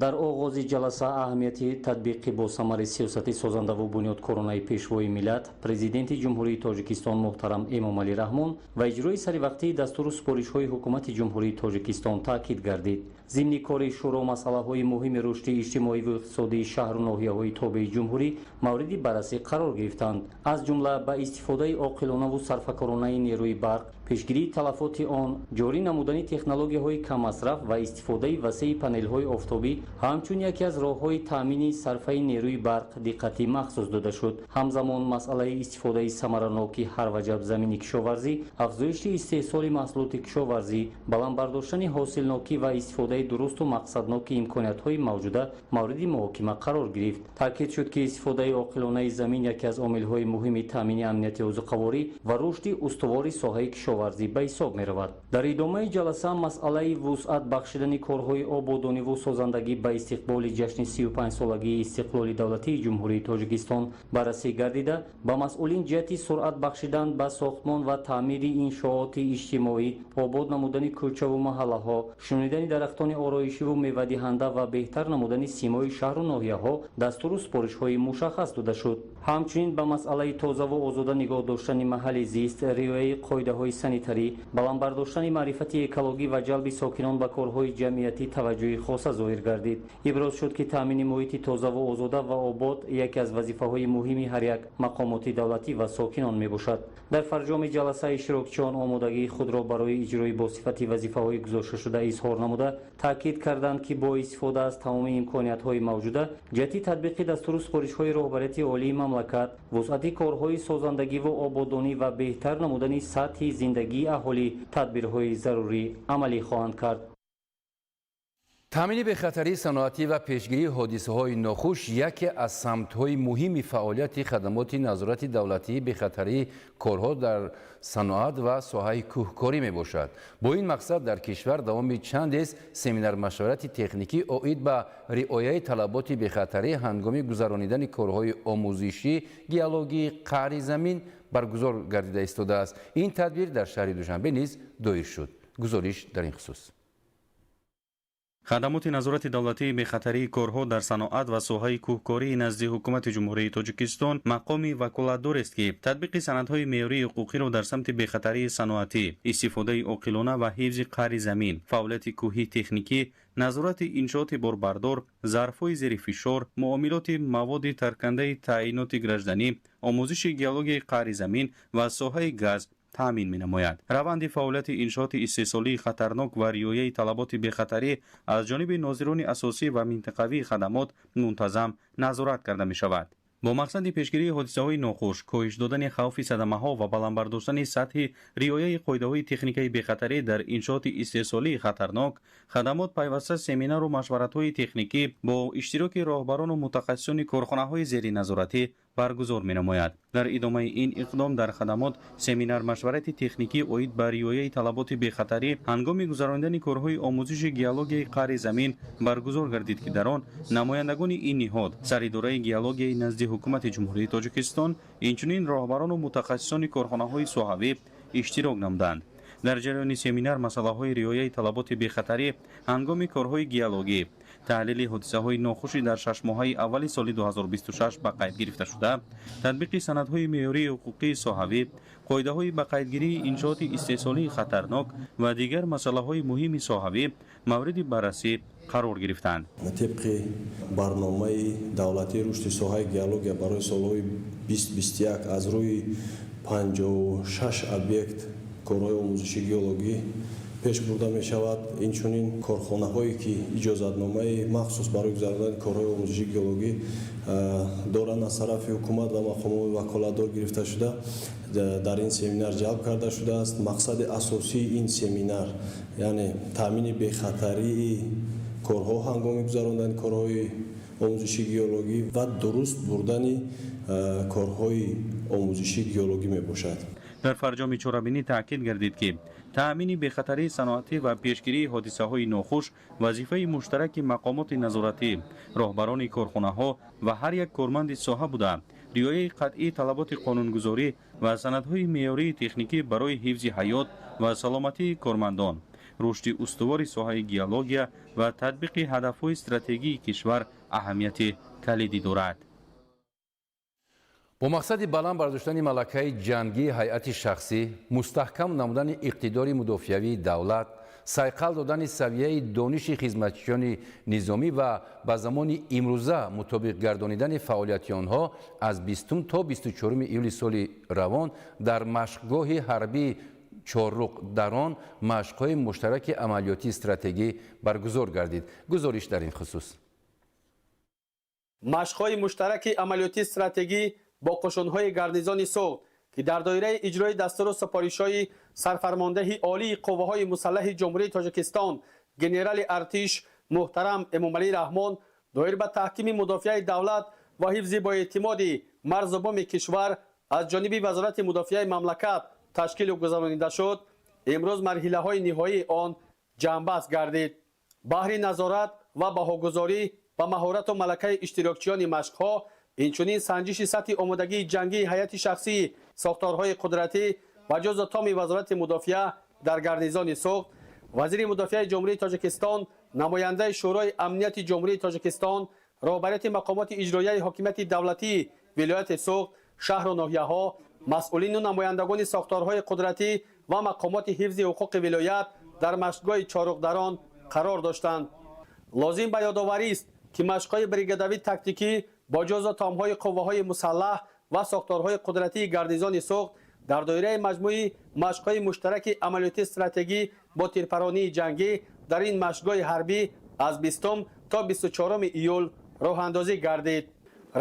Дар оғози ҷаласа аҳамияти татбиқи босамари сиёсати созандаву бунёдкоронаи Пешвои миллат, Президенти Ҷумҳурии Тоҷикистон муҳтарам Эмомалӣ Раҳмон ва иҷрои саривақтии дастуру супоришҳои Ҳукумати Ҷумҳурии Тоҷикистон таъкид гардид. Зимни кори шӯро масъалаҳои муҳими рушди иҷтимоиву иқтисодии шаҳру ноҳияҳои тобеи ҷумҳурӣ мавриди баррасӣ қарор гирифтанд. Аз ҷумла ба истифодаи оқилонаву сарфакоронаи нерӯи барқ, пешгирии талафоти он, ҷорӣ намудани технологияҳои каммасраф ва истифодаи васеи панелҳои офтобӣ ҳамчун яке аз роҳҳои таъмини сарфаи нерӯи барқ диққати махсус дода шуд. Ҳамзамон масъалаи истифодаи самараноки ҳарваҷаб замини кишоварзӣ, афзоиши истеҳсоли маҳсулоти кишоварзӣ, баланд бардоштани ҳосилнокӣ ва истифодаи дурусту мақсадноки имкониятҳои мавҷуда мавриди муҳокима қарор гирифт. Таъкид шуд, ки истифодаи оқилонаи замин яке аз омилҳои муҳими таъмини амнияти озуқаворӣ ва рушди устувори соҳаи кишоварзӣ ба ҳисоб меравад. Дар идомаи ҷаласа масъалаи вусъат бахшидани корҳои ободониву созандагӣ ба истиқболи ҷашни 35-солагии истиқлоли давлатии Ҷумҳурии Тоҷикистон баррасӣ гардида, ба масъулин ҷиҳати суръат бахшидан ба сохтмон ва таъмири иншооти иҷтимоӣ, обод намудани кӯчаву маҳаллаҳо, шунидани дарахтони ороишиву мевадиҳанда ва беҳтар намудани симои шаҳру ноҳияҳо дастуру супоришҳои мушаххас дода шуд. Ҳамчунин ба масъалаи тозаву озода нигоҳ доштани маҳалли зист, риояи қоидаҳои санитарӣ, баланд бардоштани маърифати экологӣ ва ҷалби сокинон ба корҳои ҷамъиятӣ таваҷҷӯҳи хоса зоҳир гардид. Иброз шуд, ки таъмини муҳити тозаву озода ва обод яке аз вазифаҳои муҳими ҳар як мақомоти давлатӣ ва сокинон мебошад. Дар фарҷоми ҷаласа иштирокчиён омодагии худро барои иҷрои босифати вазифаҳои гузошташуда изҳор намуда, таъкид карданд, ки бо истифода аз тамоми имкониятҳои мавҷуда ҷиҳати татбиқи дастуру супоришҳои роҳбарияти олии мамлакат, вусъати корҳои созандагиву ободонӣ ва беҳтар намудани сатҳи зиндагии аҳолӣ тадбирҳои зарурӣ амалӣ хоҳанд кард. Таъмини бехатарии саноатӣ ва пешгирии ҳодисаҳои нохуш яке аз самтҳои муҳими фаъолияти хадамоти назорати давлатии бехатарии корҳо дар саноат ва соҳаи кӯҳкорӣ мебошад. Бо ин мақсад дар кишвар давоми чандест семинар-машварати техникӣ оид ба риояи талаботи бехатарӣ ҳангоми гузаронидани корҳои омӯзишӣ геологии қаъри замин баргузор гардида истодааст. Ин тадбир дар шаҳри Душанбе низ доир шуд. Гузориш дар ин хусус. Хадамоти назорати давлатии бехатарии корҳо дар саноат ва соҳаи кӯҳкории назди Ҳукумати Ҷумҳурии Тоҷикистон мақоми ваколатдорест, ки татбиқи санадҳои меъёрии ҳуқуқиро дар самти бехатарии саноатӣ, истифодаи оқилона ва ҳифзи қаъри замин, фаъолияти кӯҳии техникӣ, назорати иншооти борбардор, зарфҳои зери фишор, муомилоти маводи таркандаи таъиноти гражданӣ, омӯзиши геологияи қаъри замин ва соҳаи газ таъмин менамояд. Раванди фаъолияти иншооти истеҳсолии хатарнок ва риояи талаботи бехатарӣ аз ҷониби нозирони асосӣ ва минтақавии хадамот мунтазам назорат карда мешавад. Бо мақсади пешгирии ҳодисаҳои нохуш, коҳиш додани хавфи садамаҳо ва баланд бардоштани сатҳи риояи қоидаҳои техникаи бехатарӣ дар иншооти истеҳсолии хатарнок, хадамот пайваста семинару машваратҳои техникӣ бо иштироки роҳбарону мутахассисони корхонаҳои зериназоратӣ баргузор менамояд. Дар идомаи ин иқдом дар хадамот семинар-машварати техникӣ оид ба риояи талаботи бехатарӣ ҳангоми гузаронидани корҳои омӯзиши геологияи қаъри замин баргузор гардид, ки дар он намояндагони ин ниҳод, саридораи геологияи назди Ҳукумати Ҷумҳурии Тоҷикистон, инчунин роҳбарону мутахассисони корхонаҳои соҳавӣ иштирок намуданд. Дар ҷараёни семинар масъалаҳои риояи талаботи бехатарӣ ҳангоми корҳои геологӣ, таҳлили ҳодисаҳои нохуши дар шашмоҳаи аввали соли 2026 ба қайд гирифта шуда, татбиқи санадҳои меъёрии ҳуқуқии соҳавӣ, қоидаҳои ба қайдгирии иншооти истеҳсолии хатарнок ва дигар масъалаҳои муҳими соҳавӣ мавриди баррасӣ қарор гирифтанд. Тибқи барномаи давлатии рушди соҳаи геология барои солҳои 2021 аз рӯи 56 объект корҳои омӯзиши геологӣ пеш бурда мешавад. Инчунин корхонаҳое ки иҷозатномаи махсус барои гузарондани корҳои омӯзиши геологӣ доранд, аз тарафи ҳукумат ва мақомоти ваколатдор гирифта шуда, дар ин семинар ҷалб карда шудааст. Мақсади асосии ин семинар, яъне таъмини бехатарии корҳо ҳангоми гузарондани корҳои омӯзиши геологӣ ва дуруст бурдани корҳои омӯзиши геологӣ мебошад. Дар фарҷоми чорабинӣ таъкид гардид, ки таъмини бехатарии саноатӣ ва пешгирии ҳодисаҳои нохуш вазифаи муштараки мақомоти назоратӣ, роҳбарони корхонаҳо ва ҳар як корманди соҳа буда, риояи қатъии талаботи қонунгузорӣ ва санадҳои меъёрии техникӣ барои ҳифзи ҳаёт ва саломатии кормандон, рушди устувори соҳаи геология ва татбиқи ҳадафҳои стратегии кишвар аҳамияти калидӣ дорад. Бо мақсади баланд бардоштани малакаи ҷангии ҳайати шахсӣ, мустаҳкам намудани иқтидори мудофиавии давлат, сайқал додани савияи дониши хизматчиёни низомӣ ва ба замони имрӯза мутобиқ гардонидани фаъолияти онҳо аз 20 то 24 июли соли равон дар машқгоҳи ҳарбии Чорруқ дар он машқҳои муштараки амалиётии стратегӣ баргузор гардид. Гузориш дар ин хусус. Машқҳои муштараки амалиётии стратегӣ бо қӯшунҳои гарнизони Суғд, ки дар доираи иҷрои дастуру супоришҳои сарфармондаҳи олии қувваҳои мусаллаҳи Ҷумҳурии Тоҷикистон генерали артиш муҳтарам Эмомалӣ Раҳмон доир ба таҳкими мудофиаи давлат ва ҳифзи боэътимоди марзу буми кишвар аз ҷониби Вазорати мудофиаи мамлакат ташкилу гузаронида шуд, имрӯз марҳилаҳои ниҳоии он ҷамъбаст гардид. Баҳри назорат ва баҳогузорӣ ба маҳорату малакаи иштирокчиёни машқҳо, инчунин санҷиши сатҳи омодагии ҷангии ҳайати шахсии сохторҳои қудратӣ ва ҷузъу томи Вазорати мудофиа дар гарнизони Суғд, вазири мудофиаи Ҷумҳурии Тоҷикистон, намояндаи Шӯрои амнияти Ҷумҳурии Тоҷикистон, роҳбарияти мақомоти иҷроияи ҳокимияти давлатии вилояти Суғд, шаҳру ноҳияҳо, масъулину намояндагони сохторҳои қудратӣ ва мақомоти ҳифзи ҳуқуқи вилоят дар машқгоҳи Чоруқдарон қарор доштанд. Лозим ба ёдоварист, ки машқҳои бригадавии тактикӣ бо ҷузъу томҳои қувваҳои мусаллаҳ ва сохторҳои қудратии гарнизони Суғд дар доираи маҷмӯи машқҳои муштараки амалиётии стратегӣ бо тирпаронии ҷангӣ дар ин машқгоҳи ҳарбӣ аз 20 то 24 июл роҳандозӣ гардид.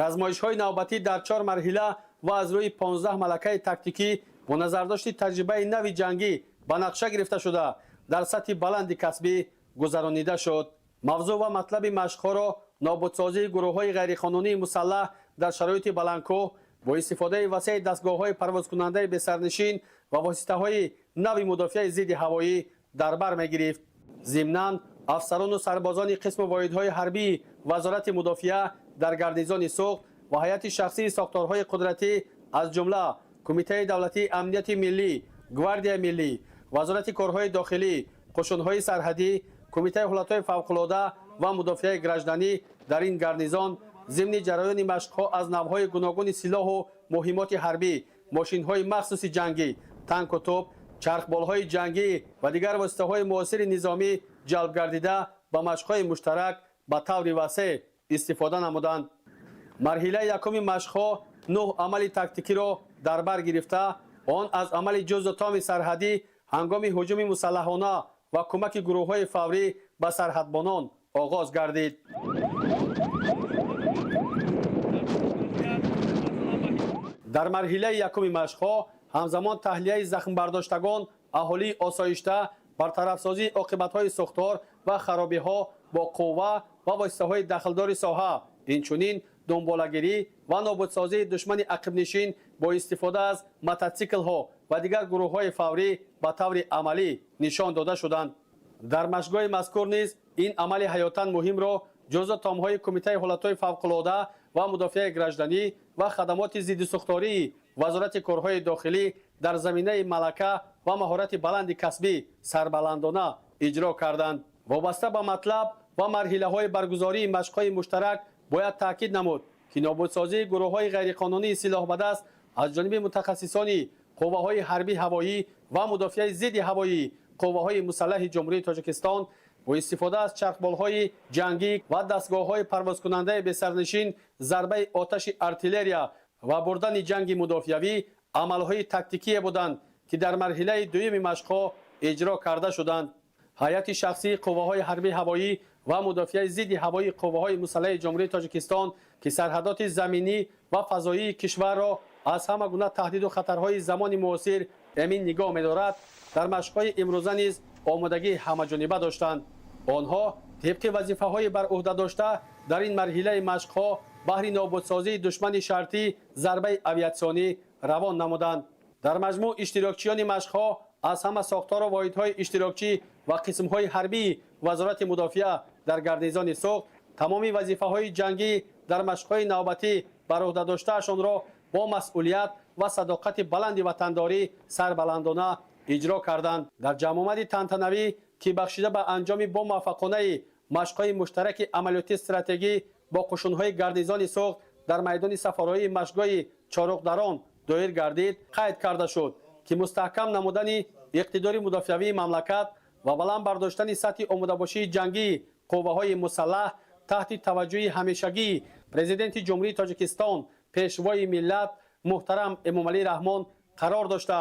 Размоишҳои навбатӣ дар 4 марҳила ва аз рӯи 15 малакаи тактикӣ бо назардошти таҷрибаи нави ҷангӣ ба нақша гирифта шуда, дар сатҳи баланди касбӣ гузаронида шуд. Мавзӯъ ва матлаби машқҳоро нобудсозии гурӯҳҳои ғайриқонунии мусаллаҳ дар шароити баландкӯҳ бо истифодаи васеи дастгоҳҳои парвозкунандаи бесарнишин ва воситаҳои нави мудофиаи зидди ҳавоӣ дар бар мегирифт. Зимнан афсарону сарбозони қисму воҳидҳои ҳарбии Вазорати мудофиа дар гарнизони Суғд ва ҳайати шахсии сохторҳои қудратӣ, аз ҷумла Кумитаи давлатии амнияти миллӣ, Гвардияи миллӣ, Вазорати корҳои дохилӣ, қӯшунҳои сарҳадӣ, Кумитаи ҳолатҳои фавқулода ва мудофиаи гражданӣ дар ин гарнизон зимни ҷараёни машқҳо аз навъҳои гуногуни силоҳу муҳимоти ҳарбӣ, мошинҳои махсуси ҷангӣ, танку тӯб, чархболҳои ҷангӣ ва дигар воситаҳои муосири низомӣ ҷалб гардида ба машқҳои муштарак ба таври васеъ истифода намуданд. Марҳилаи якуми машқҳо 9 амали тактикиро дар бар гирифта, он аз амали ҷузъу томи сарҳадӣ ҳангоми ҳуҷуми мусаллаҳона ва кӯмаки гурӯҳҳои фаврӣ ба сарҳадбонон оғоз гардид. Дар марҳилаи якуми машқҳо ҳамзамон таҳлияи захмбардоштагон, аҳолии осоишта, бартарафсозии оқибатҳои сӯхтор ва харобиҳо бо қувва ва воситаҳои дахлдори соҳа, инчунин дунболагирӣ ва нобудсозии душмани ақибнишин бо истифода аз мототсиклҳо ва дигар гурӯҳҳои фаврӣ ба таври амалӣ нишон дода шуданд. Дар машқгоҳи мазкур низ ин амали ҳаётан муҳимро ҷузъу томҳои Кумитаи ҳолатҳои фавқулода ва мудофиаи гражданӣ ва хадамоти зиддисӯхтории Вазорати корҳои дохилӣ дар заминаи малака ва маҳорати баланди касбӣ сарбаландона иҷро карданд. Вобаста ба матлаб ва марҳилаҳои баргузории машқҳои муштарак бояд таъкид намуд, ки нобудсозии гурӯҳҳои ғайриқонунии силоҳбадаст аз ҷониби мутахассисони қувваҳои ҳарбии ҳавоӣ ва мудофиаи зидди ҳавоӣ қувваҳои мусаллаҳи Ҷумҳурии Тоҷикистон бо истифода аз чархболҳои ҷангӣ ва дастгоҳҳои парвозкунандаи бесарнишин, зарбаи оташи артиллерия ва бурдани ҷанги мудофиавӣ амалҳои тактикие буданд, ки дар марҳилаи дуюми машқҳо иҷро карда шуданд. Ҳайати шахсии қувваҳои ҳарбии ҳавоӣ ва мудофиаи зидди ҳавоии қувваҳои мусаллаҳи Ҷумҳурии Тоҷикистон, ки сарҳадоти заминӣ ва фазоии кишварро аз ҳама гуна таҳдиду хатарҳои замони муосир эмин нигоҳ медорад, дар машқҳои имрӯза низ омодагии ҳамаҷониба доштанд. Онҳо тибқи вазифаҳои бар ӯҳда дошта дар ин марҳилаи машқҳо баҳри нобудсозии душмани шартӣ зарбаи авиатсионӣ равон намуданд. Дар маҷмӯъ иштирокчиёни машқҳо аз ҳама сохтору воҳидҳои иштирокчӣ ва қисмҳои ҳарбии Вазорати мудофиа дар гарнизони Суғд тамоми вазифаҳои ҷангӣ дар машқҳои навбатӣ бар ӯҳда доштаашонро бо масъулият ва садоқати баланди ватандорӣ сарбаландона иҷро карданд. Дар ҷамъомади тантанавӣ, ки бахшида ба анҷоми бомуваффақонаи машқҳои муштараки амалиётии стратегӣ бо қушунҳои гарнизони Суғд дар майдони сафароии машқгоҳи Чоруқдарон доир гардид, қайд карда шуд, ки мустаҳкам намудани иқтидори мудофиавии мамлакат ва баланд бардоштани сатҳи омодабошии ҷангии қувваҳои мусаллаҳ таҳти таваҷҷӯҳи ҳамешагии Президенти Ҷумҳурии Тоҷикистон, Пешвои миллат муҳтарам Эмомалӣ Раҳмон қарор дошта,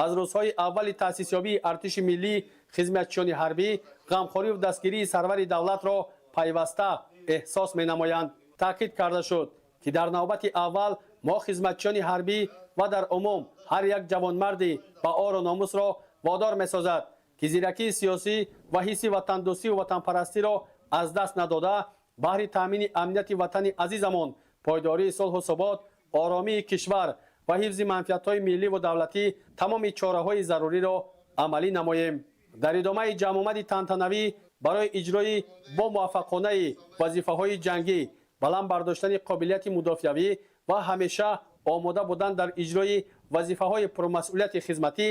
аз рӯзҳои аввали таъсисёбии артиши миллӣ хизматчиёни ҳарбӣ ғамхориву дастгирии сарвари давлатро пайваста эҳсос менамоянд. Таъкид карда шуд, ки дар навбати аввал мо хизматчиёни ҳарбӣ ва дар умум ҳар як ҷавонмарди ба ору номусро водор месозад, ки зиракии сиёсӣ ва ҳисси ватандӯстию ватанпарастиро аз даст надода, баҳри таъмини амнияти ватани азизамон, пойдории сулҳу субот, оромии кишвар ва ҳифзи манфиатҳои милливу давлатӣ тамоми чораҳои заруриро амалӣ намоем. Дар идомаи ҷамъомади тантанавӣ барои иҷрои бомуваффақонаи вазифаҳои ҷангӣ, баланд бардоштани қобилияти мудофиавӣ ва ҳамеша омода будан дар иҷрои вазифаҳои пурмасъулияти хизматӣ,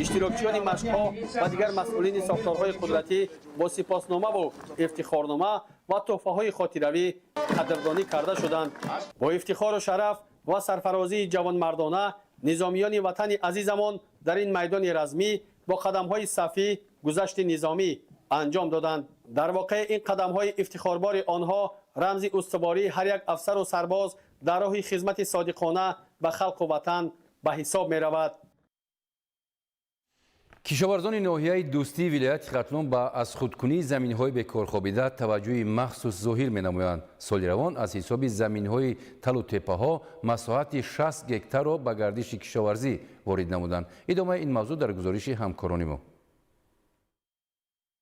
иштирокчиёни машқҳо ва дигар масъулини сохторҳои қудратӣ бо сипосномаву ифтихорнома ва тӯҳфаҳои хотиравӣ қадрдонӣ карда шуданд. Бо ифтихору шараф ва сарфарозии ҷавонмардона низомиёни ватани азизамон дар ин майдони размӣ бо қадамҳои сафӣ гузашти низомӣ анҷом доданд. Дар воқеъ ин қадамҳои ифтихорбори онҳо рамзи устувории ҳар як афсару сарбоз дар роҳи хизмати содиқона ба халқу ватан ба ҳисоб меравад. Кишоварзони ноҳияи Дӯстии вилояти Хатлон ба аз худкунии заминҳои бекорхобида таваҷҷӯҳи махсус зоҳир менамоянд. Соли равон аз ҳисоби заминҳои талу теппаҳо масоҳати 60 гектарро ба гардиши кишоварзӣ ворид намуданд. Идомаи ин мавзӯъ дар гузориши ҳамкорони мо.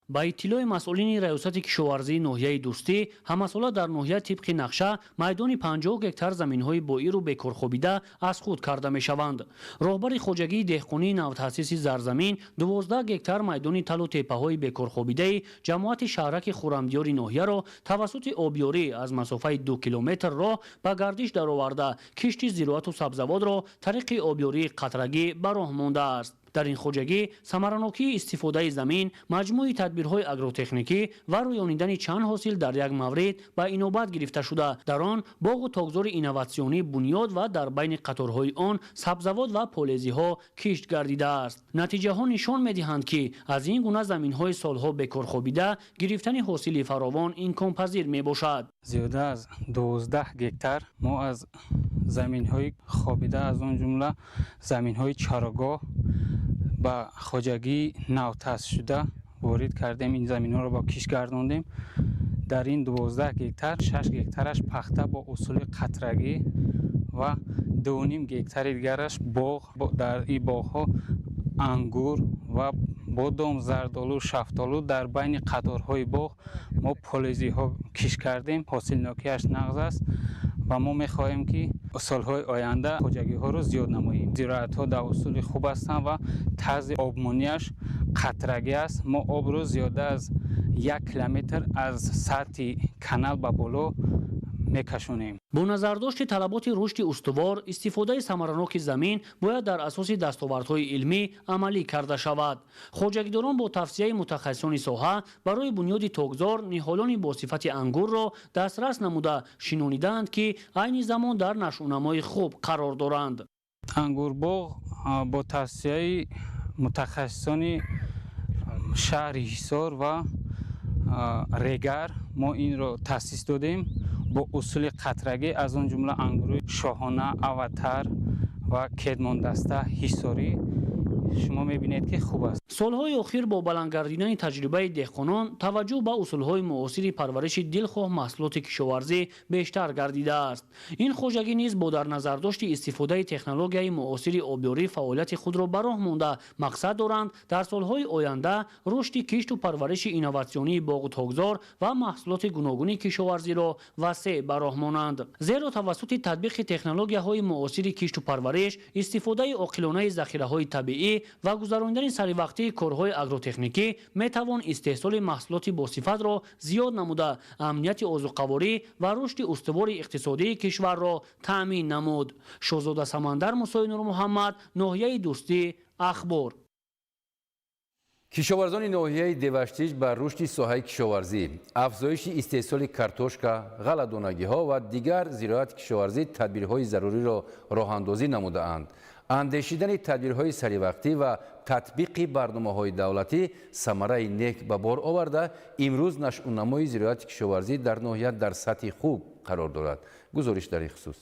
Ба иттилои масъулини раёсати кишоварзии ноҳияи Дӯстӣ, ҳамасола дар ноҳия тибқи нақша майдони 50 гектар заминҳои боиру бекорхобида аз худ карда мешаванд. Роҳбари хоҷагии деҳқонии навтаъсиси Зарзамин 12 гектар майдони талу теппаҳои бекорхобидаи ҷамоати шаҳраки Хуррамдиёри ноҳияро тавассути обёрӣ аз масофаи 2 километр роҳ ба гардиш дароварда, кишти зироату сабзавотро тариқи обёрии қатрагӣ ба роҳ мондааст. Дар ин хоҷагӣ самаранокии истифодаи замин, маҷмӯи тадбирҳои агротехникӣ ва рӯёнидани чанд ҳосил дар як маврид ба инобат гирифта шуда, дар он боғу токзори инноватсионӣ бунёд ва дар байни қаторҳои он сабзавот ва полезиҳо кишт гардидааст. Натиҷаҳо нишон медиҳанд, ки аз ин гуна заминҳои солҳо бекорхобида гирифтани ҳосили фаровон имконпазир мебошад. Зиёда аз 12 гектар мо аз заминҳои хобида, аз он ҷумла заминҳои чарогоҳ ба хоҷагии навтаъсисшуда ворид кардем. Ин заминҳоро ба кишт гардондем. Дар ин 12 гектар 6 гектараш пахта бо усули қатрагӣ ва 2,5 гектари дигараш боғ. Дар ин боғҳо ангур ва бодом, зардолу, шафтолу. Дар байни қаторҳои боғ мо полезиҳо кишт кардем. Ҳосилнокиаш нағз аст ва мо мехоҳем, ки солҳои оянда хоҷагиҳоро зиёд намоем. Зироатҳо дар усули хуб ҳастанд ва тарзи обмонияш қатрагӣ аст. Мо обро зиёда аз 1 километр аз сатҳи канал ба боло Мекашонем. Бо назардошти талаботи рушди устувор, истифодаи самараноки замин бояд дар асоси дастовардҳои илмӣ амалӣ карда шавад. Хоҷагидорон бо тавсияи мутахассисони соҳа барои бунёди токзор ниҳолони бо сифати ангурро дастрас намуда шинонидаанд, ки айни замон дар нашъунамои хуб қарор доранд. Ангурбоғ бо тавсияи мутахассисони шаҳри Ҳисор ва Регар мо инро таъсис додем бо усули қатрагӣ, аз он ҷумла ангури Шоҳона, Аватар ва Кедмондаста, Ҳисорӣ. Шумо мебинед, ки хуб аст. Солҳои охир бо баланд гардидани таҷрибаи деҳқонон таваҷҷӯҳ ба усулҳои муосири парвариши дилхоҳ маҳсулоти кишоварзӣ бештар гардидааст. Ин хоҷагӣ низ бо дар назардошти истифодаи технологияи муосири обёрӣ фаъолияти худро ба роҳ монда, мақсад доранд дар солҳои оянда рушди кишту парвариши инноватсионии боғу токзор ва маҳсулоти гуногуни кишоварзиро васеъ ба роҳ монанд. Зеро тавассути татбиқи технологияҳои муосири кишту парвариш, истифодаи оқилонаи захираҳои табиӣ ва гузаронидани саривақтии корҳои агротехникӣ метавон истеҳсоли маҳсулоти босифатро зиёд намуда, амнияти озуқаворӣ ва рушди устувори иқтисодии кишварро таъмин намуд. Шоҳзода Самандар, Мусои Нурмуҳаммад, ноҳияи Дӯстӣ, Ахбор. Кишоварзони ноҳияи Деваштич ба рушди соҳаи кишоварзӣ, афзоиши истеҳсоли картошка, ғалладонагиҳо ва дигар зироати кишоварзӣ тадбирҳои заруриро роҳандозӣ намудаанд. Андешидани тадбирҳои саривақтӣ ва татбиқи барномаҳои давлатӣ самараи нек ба бор оварда, имрӯз нашъунамои зироати кишоварзӣ дар ноҳия дар сатҳи хуб қарор дорад. Гузориш дар ин хусус.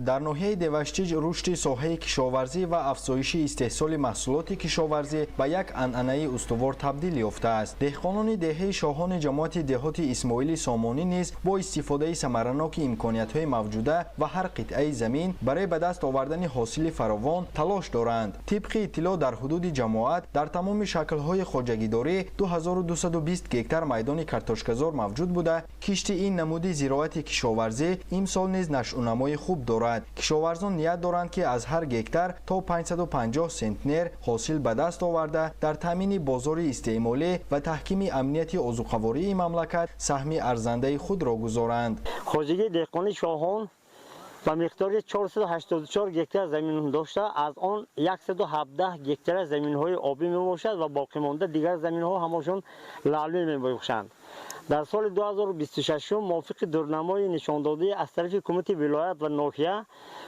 Дар ноҳияи Деваштич рушди соҳаи кишоварзӣ ва афзоиши истеҳсоли маҳсулоти кишоварзӣ ба як анъанаи устувор табдил ёфтааст. Деҳқонони деҳаи Шоҳони ҷамоати деҳоти Исмоили Сомонӣ низ бо истифодаи самараноки имкониятҳои мавҷуда ва ҳар қитъаи замин барои ба даст овардани ҳосили фаровон талош доранд. Тибқи иттилоъ, дар ҳудуди ҷамоат дар тамоми шаклҳои хоҷагидорӣ 2220 гектар майдони картошказор мавҷуд буда, кишти ин намуди зироати кишоварзӣ имсол низ нашъунамои хуб дорад. Кишоварзон ният доранд, ки аз ҳар гектар то 550 сентнер ҳосил ба даст оварда, дар таъмини бозори истеъмолӣ ва таҳкими амнияти озуқавории мамлакат саҳми арзандаи худро гузоранд. Хоҷагии деҳқони Шоҳон ба миқдори 484 гектар замин дошта, аз он 117 гектар заминҳои обӣ мебошад ва боқимонда дигар заминҳо ҳамашон лалмӣ мебошанд. Дар соли 2026 мувофиқи дурнамои нишондодии аз тарафи ҳукумати вилоят ва ноҳия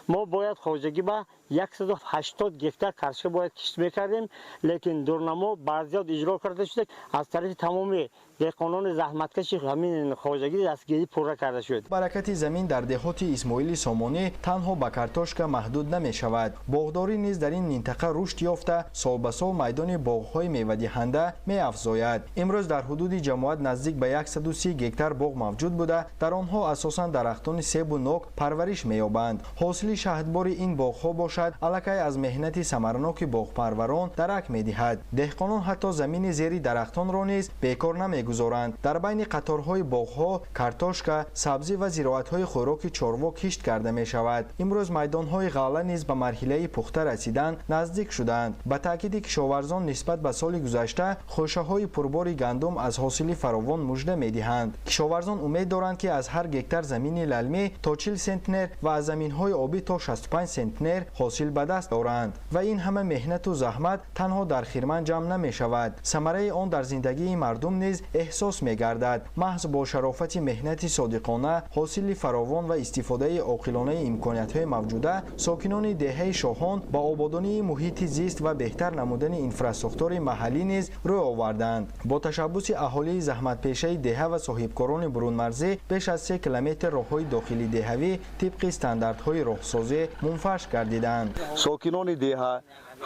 мо бояд хоҷагӣ ба 180 гектар картошка бояд кишт мекардем, лекин дурнамо барзиёд иҷро карда шуда, аз тарафи тамоми деҳқонони заҳматкаши ҳамин хоҷагӣ дастгирӣ пурра карда шуд. Баракати замин дар деҳоти Исмоили Сомонӣ танҳо ба картошка маҳдуд намешавад. Боғдорӣ низ дар ин минтақа рушд ёфта, сол ба сол майдони боғҳои мевадиҳанда меафзояд. Имрӯз дар ҳудуди ҷамоат наздик ба 130 гектар боғ мавҷуд буда, дар онҳо асосан дарахтони себу нок парвариш меёбанд. Ҳосили шаҳдбори ин боғҳо бошад, аллакай аз меҳнати самараноки боғпарварон дарак медиҳад. Деҳқонон ҳатто замини зери дарахтонро низ бекор намегузоранд. Дар байни қаторҳои боғҳо картошка, сабзӣ ва зироатҳои хӯроки чорво кишт карда мешавад. Имрӯз майдонҳои ғалла низ ба марҳилаи пухта расидан наздик шудаанд. Ба таъкиди кишоварзон, нисбат ба соли гузашта хӯшаҳои пурбори гандум аз ҳосили фаровон мужда медиҳанд. Кишоварзон умед доранд, ки аз ҳар гектар замини лалмӣ то 40 сентнер ва аз заминҳои обӣ то 65 сентнер ҳосил ба даст оранд. Ва ин ҳама меҳнату заҳмат танҳо дар хирман ҷамъ намешавад. Самараи он дар зиндагии мардум низ эҳсос мегардад. Маҳз бо шарофати меҳнати содиқона, ҳосили фаровон ва истифодаи оқилонаи имкониятҳои мавҷуда сокинони деҳаи Шоҳон ба ободонии муҳити зист ва беҳтар намудани инфрасохтори маҳаллӣ низ рӯй оварданд. Бо ташаббуси аҳолии заҳматпешаи деҳа ва соҳибкорони бурунмарзӣ беш аз 3 километр роҳҳои дохили деҳавӣ тибқи стандартҳои роҳсозӣ мунфарш гардиданд. Сокинони деҳа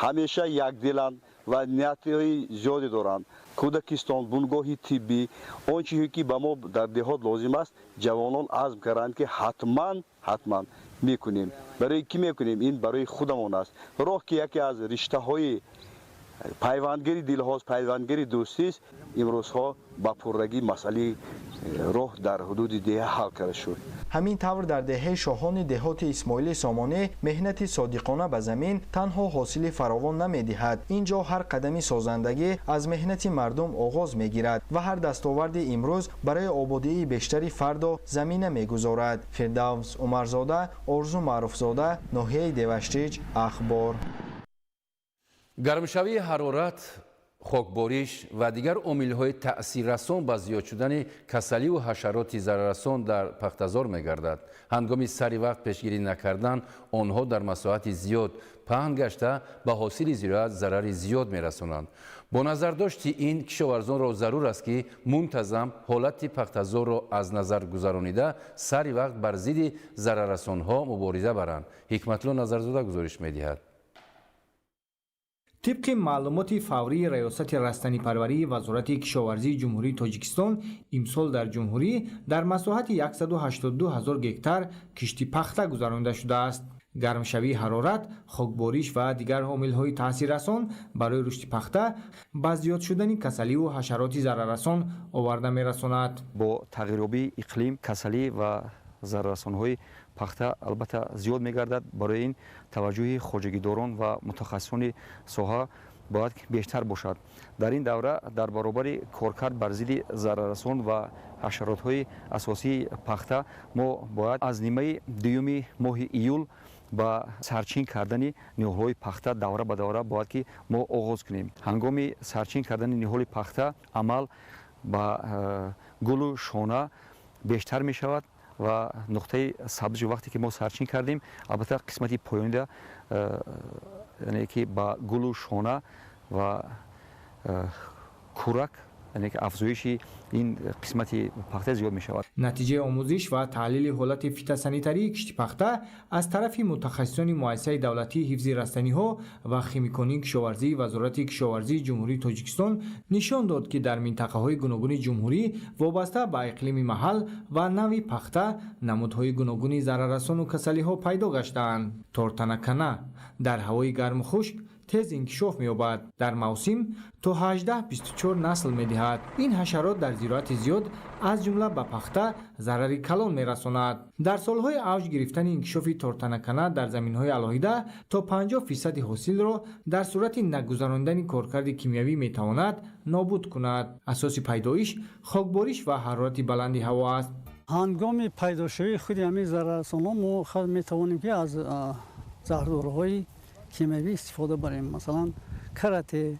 ҳамеша якдиланд ва ниятҳои зиёде доранд. Кӯдакистон, бунгоҳи тиббӣ, он чизе ки ба мо дар деҳот лозим аст, ҷавонон азм карданд, ки ҳатман ҳатман мекунем. Барои кӣ мекунем? Ин барои худамон аст. Роҳ, ки яке аз риштаҳои Пайвандгири дилҳост, пайвандгири дӯстист. Имрӯзҳо ба пуррагӣ масъалаи роҳ дар ҳудуди деҳа ҳал карда шуд. Ҳамин тавр, дар деҳаи Шоҳони деҳоти Исмоили Сомонӣ меҳнати содиқона ба замин танҳо ҳосили фаровон намедиҳад. Ин ҷо ҳар қадами созандагӣ аз меҳнати мардум оғоз мегирад ва ҳар дастоварди имрӯз барои ободии бештари фардо замина мегузорад. Фирдавс Умарзода, Орзу Маъруфзода, ноҳияи Деваштич, Ахбор. Гармшавии ҳарорат, хокбориш ва дигар омилҳои таъсиррасон ба зиёд шудани касаливу ҳашароти зараррасон дар пахтазор мегардад. Ҳангоми сари вақт пешгирӣ накардан, онҳо дар масоҳати зиёд паҳн гашта, ба ҳосили зироат зарари зиёд мерасонанд. Бо назардошти ин, кишоварзонро зарур аст, ки мунтазам ҳолати пахтазорро аз назар гузаронида, сари вақт бар зидди зараррасонҳо мубориза баранд. Ҳикматулло Назарзода гузориш медиҳад. Тибқи маълумоти фаврии Раёсати растанипарварии Вазорати кишоварзии Ҷумҳурии Тоҷикистон, имсол дар ҷумҳурӣ дар масоҳати 182 ҳазор гектар кишти пахта гузаронида шудааст. Гармшавии ҳарорат, хокбориш ва дигар омилҳои таъсиррасон барои рушди пахта ба зиёд шудани касаливу ҳашароти зараррасон оварда мерасонад. Бо тағйирёбии иқлим касалӣ ва зараррасонҳои пахта албатта зиёд мегардад. Барои ин таваҷҷӯҳи хоҷагидорон ва мутахассисони соҳа бояд бештар бошад. Дар ин давра дар баробари коркард бар зидди зараррасон ва ҳашаротҳои асосии пахта мо бояд аз нимаи дуюми моҳи июл ба сарчин кардани ниҳолҳои пахта давра ба давра бояд ки мо оғоз кунем. Ҳангоми сарчин кардани ниҳоли пахта амал ба гулу шона бештар мешавад ва нуқтаи сабзиши вақте ки мо сарчин кардем, албатта қисмати поёнида, яъне ки ба гулу шона ва кӯрак, яъне ки афзоиши ин қисмати пахта зиёд мешавад. Натиҷаи омӯзиш ва таҳлили ҳолати фитосанитарии кишти пахта аз тарафи мутахассисони Муассисаи давлатии ҳифзи растаниҳо ва химиконии кишоварзии Вазорати кишоварзии Ҷумҳурии Тоҷикистон нишон дод, ки дар минтақаҳои гуногуни ҷумҳурӣ вобаста ба иқлими маҳал ва навъи пахта намудҳои гуногуни зараррасону касалиҳо пайдо гаштаанд. Тортанакана дар ҳавои гарму хушк тез инкишоф меёбад, дар мавсим то 18-24 насл медиҳад. Ин ҳашарот дар зироати зиёд, аз ҷумла ба пахта, зарари калон мерасонад. Дар солҳои авҷ гирифтани инкишофи тортанакана дар заминҳои алоҳида то 50 фисади ҳосилро дар сурати нагузаронидани коркарди кимиёвӣ метавонад нобуд кунад. Асоси пайдоиш хокбориш ва ҳарорати баланди ҳаво аст. Ҳангоми пайдошавии худи ҳамин зараррасонҳо мо метавонем, ки аз заҳрдорҳои кимиявӣ истифода барем, масалан, Карате,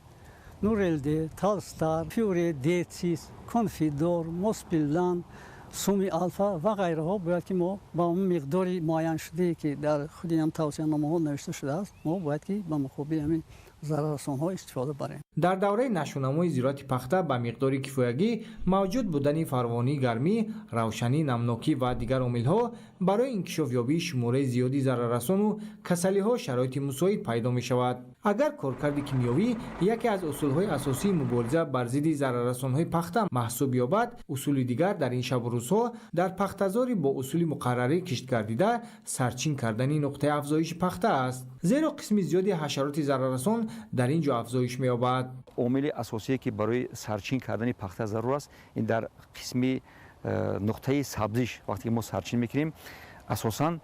Нурелде, Талстар, Фюре, Децис, Конфидор, Моспилан, Суми Алфа ва ғайраҳо. Бояд ки мо ба он миқдори муайяншудае, ки дар худи ҳам тавсияномаҳо навишта шудааст, мо бояд ки ба муқобили ҳамин зараррасонҳо истифода барем. Дар давраи нашъунамои зироати пахта ба миқдори кифоягӣ мавҷуд будани фаровонии гармӣ, равшанӣ, намнокӣ ва дигар омилҳо барои инкишофёбии шумораи зиёди зараррасону касалиҳо шароити мусоид пайдо мешавад. Агар коркарди кимиёвӣ яке аз усулҳои асосии мубориза бар зидди зараррасонҳои пахта маҳсуб ёбад, усули дигар дар ин шабу рӯзҳо дар пахтазори бо усули муқаррарӣ кишт гардида сарчин кардани нуқтаи афзоиши пахта аст, зеро қисми зиёди ҳашароти зараррасон дар ин ҷо афзоиш меёбад. Омили асосие, ки барои сарчин кардани пахта зарур аст, ин дар қисми нуқтаи сабзиш вақте ки мо сарчин мекунем, асосан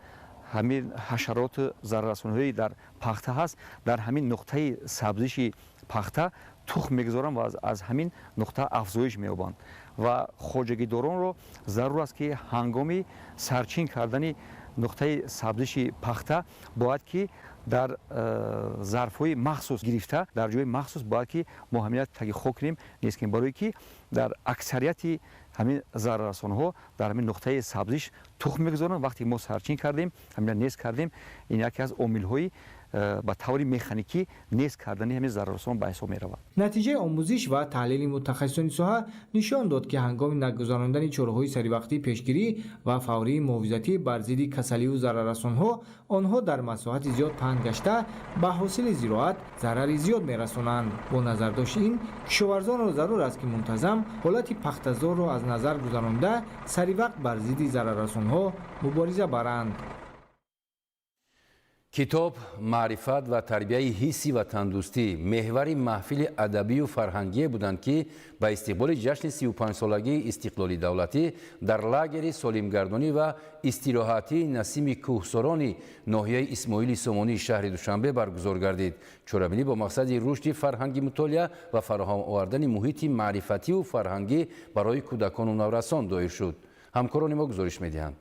ҳамин ҳашароту зараррасонҳои дар пахта ҳаст, дар ҳамин нуқтаи сабзиши пахта тухм мегузоранд ва аз ҳамин нуқта афзоиш меёбанд. Ва хоҷагидоронро зарур аст, ки ҳангоми сарчин кардани нуқтаи сабзиши пахта бояд ки дар зарфҳои махсус гирифта, дар ҷои махсус бояд ки мо ҳамина таги хок кунем, нест кунем, барое ки дар аксарияти ҳамин зараррасонҳо дар ҳамин нуқтаи сабзиш тухм мегузоранд. Вақте мо сарчин кардем, ҳамина нест кардем, ин яке аз омилҳои ба таври механикӣ нест кардани ҳамин зараррасон ба ҳисоб меравад. Натиҷаи омӯзиш ва таҳлили мутахассисони соҳа нишон дод, ки ҳангоми нагузарондани чораҳои саривақтии пешгирӣ ва фаврии муҳофизатӣ бар зидди касаливу зараррасонҳо, онҳо дар масоҳати зиёд паҳн гашта, ба ҳосили зироат зарари зиёд мерасонанд. Бо назардошти ин, кишоварзонро зарур аст, ки мунтазам ҳолати пахтазорро аз назар гузаронда, саривақт бар зидди зараррасонҳо мубориза баранд. Китоб, маърифат ва тарбияи ҳисси ватандӯстӣ меҳвари маҳфили адабию фарҳангие буданд, ки ба истиқболи ҷашни 35-солагии истиқлоли давлатӣ дар лагери солимгардонӣ ва истироҳатии Насими кӯҳсорони ноҳияи Исмоили Сомонии шаҳри Душанбе баргузор гардид. Чорабинӣ бо мақсади рушди фарҳанги мутолиа ва фароҳам овардани муҳити маърифативу фарҳангӣ барои кӯдакону наврасон доир шуд. Ҳамкорони мо гузориш медиҳанд.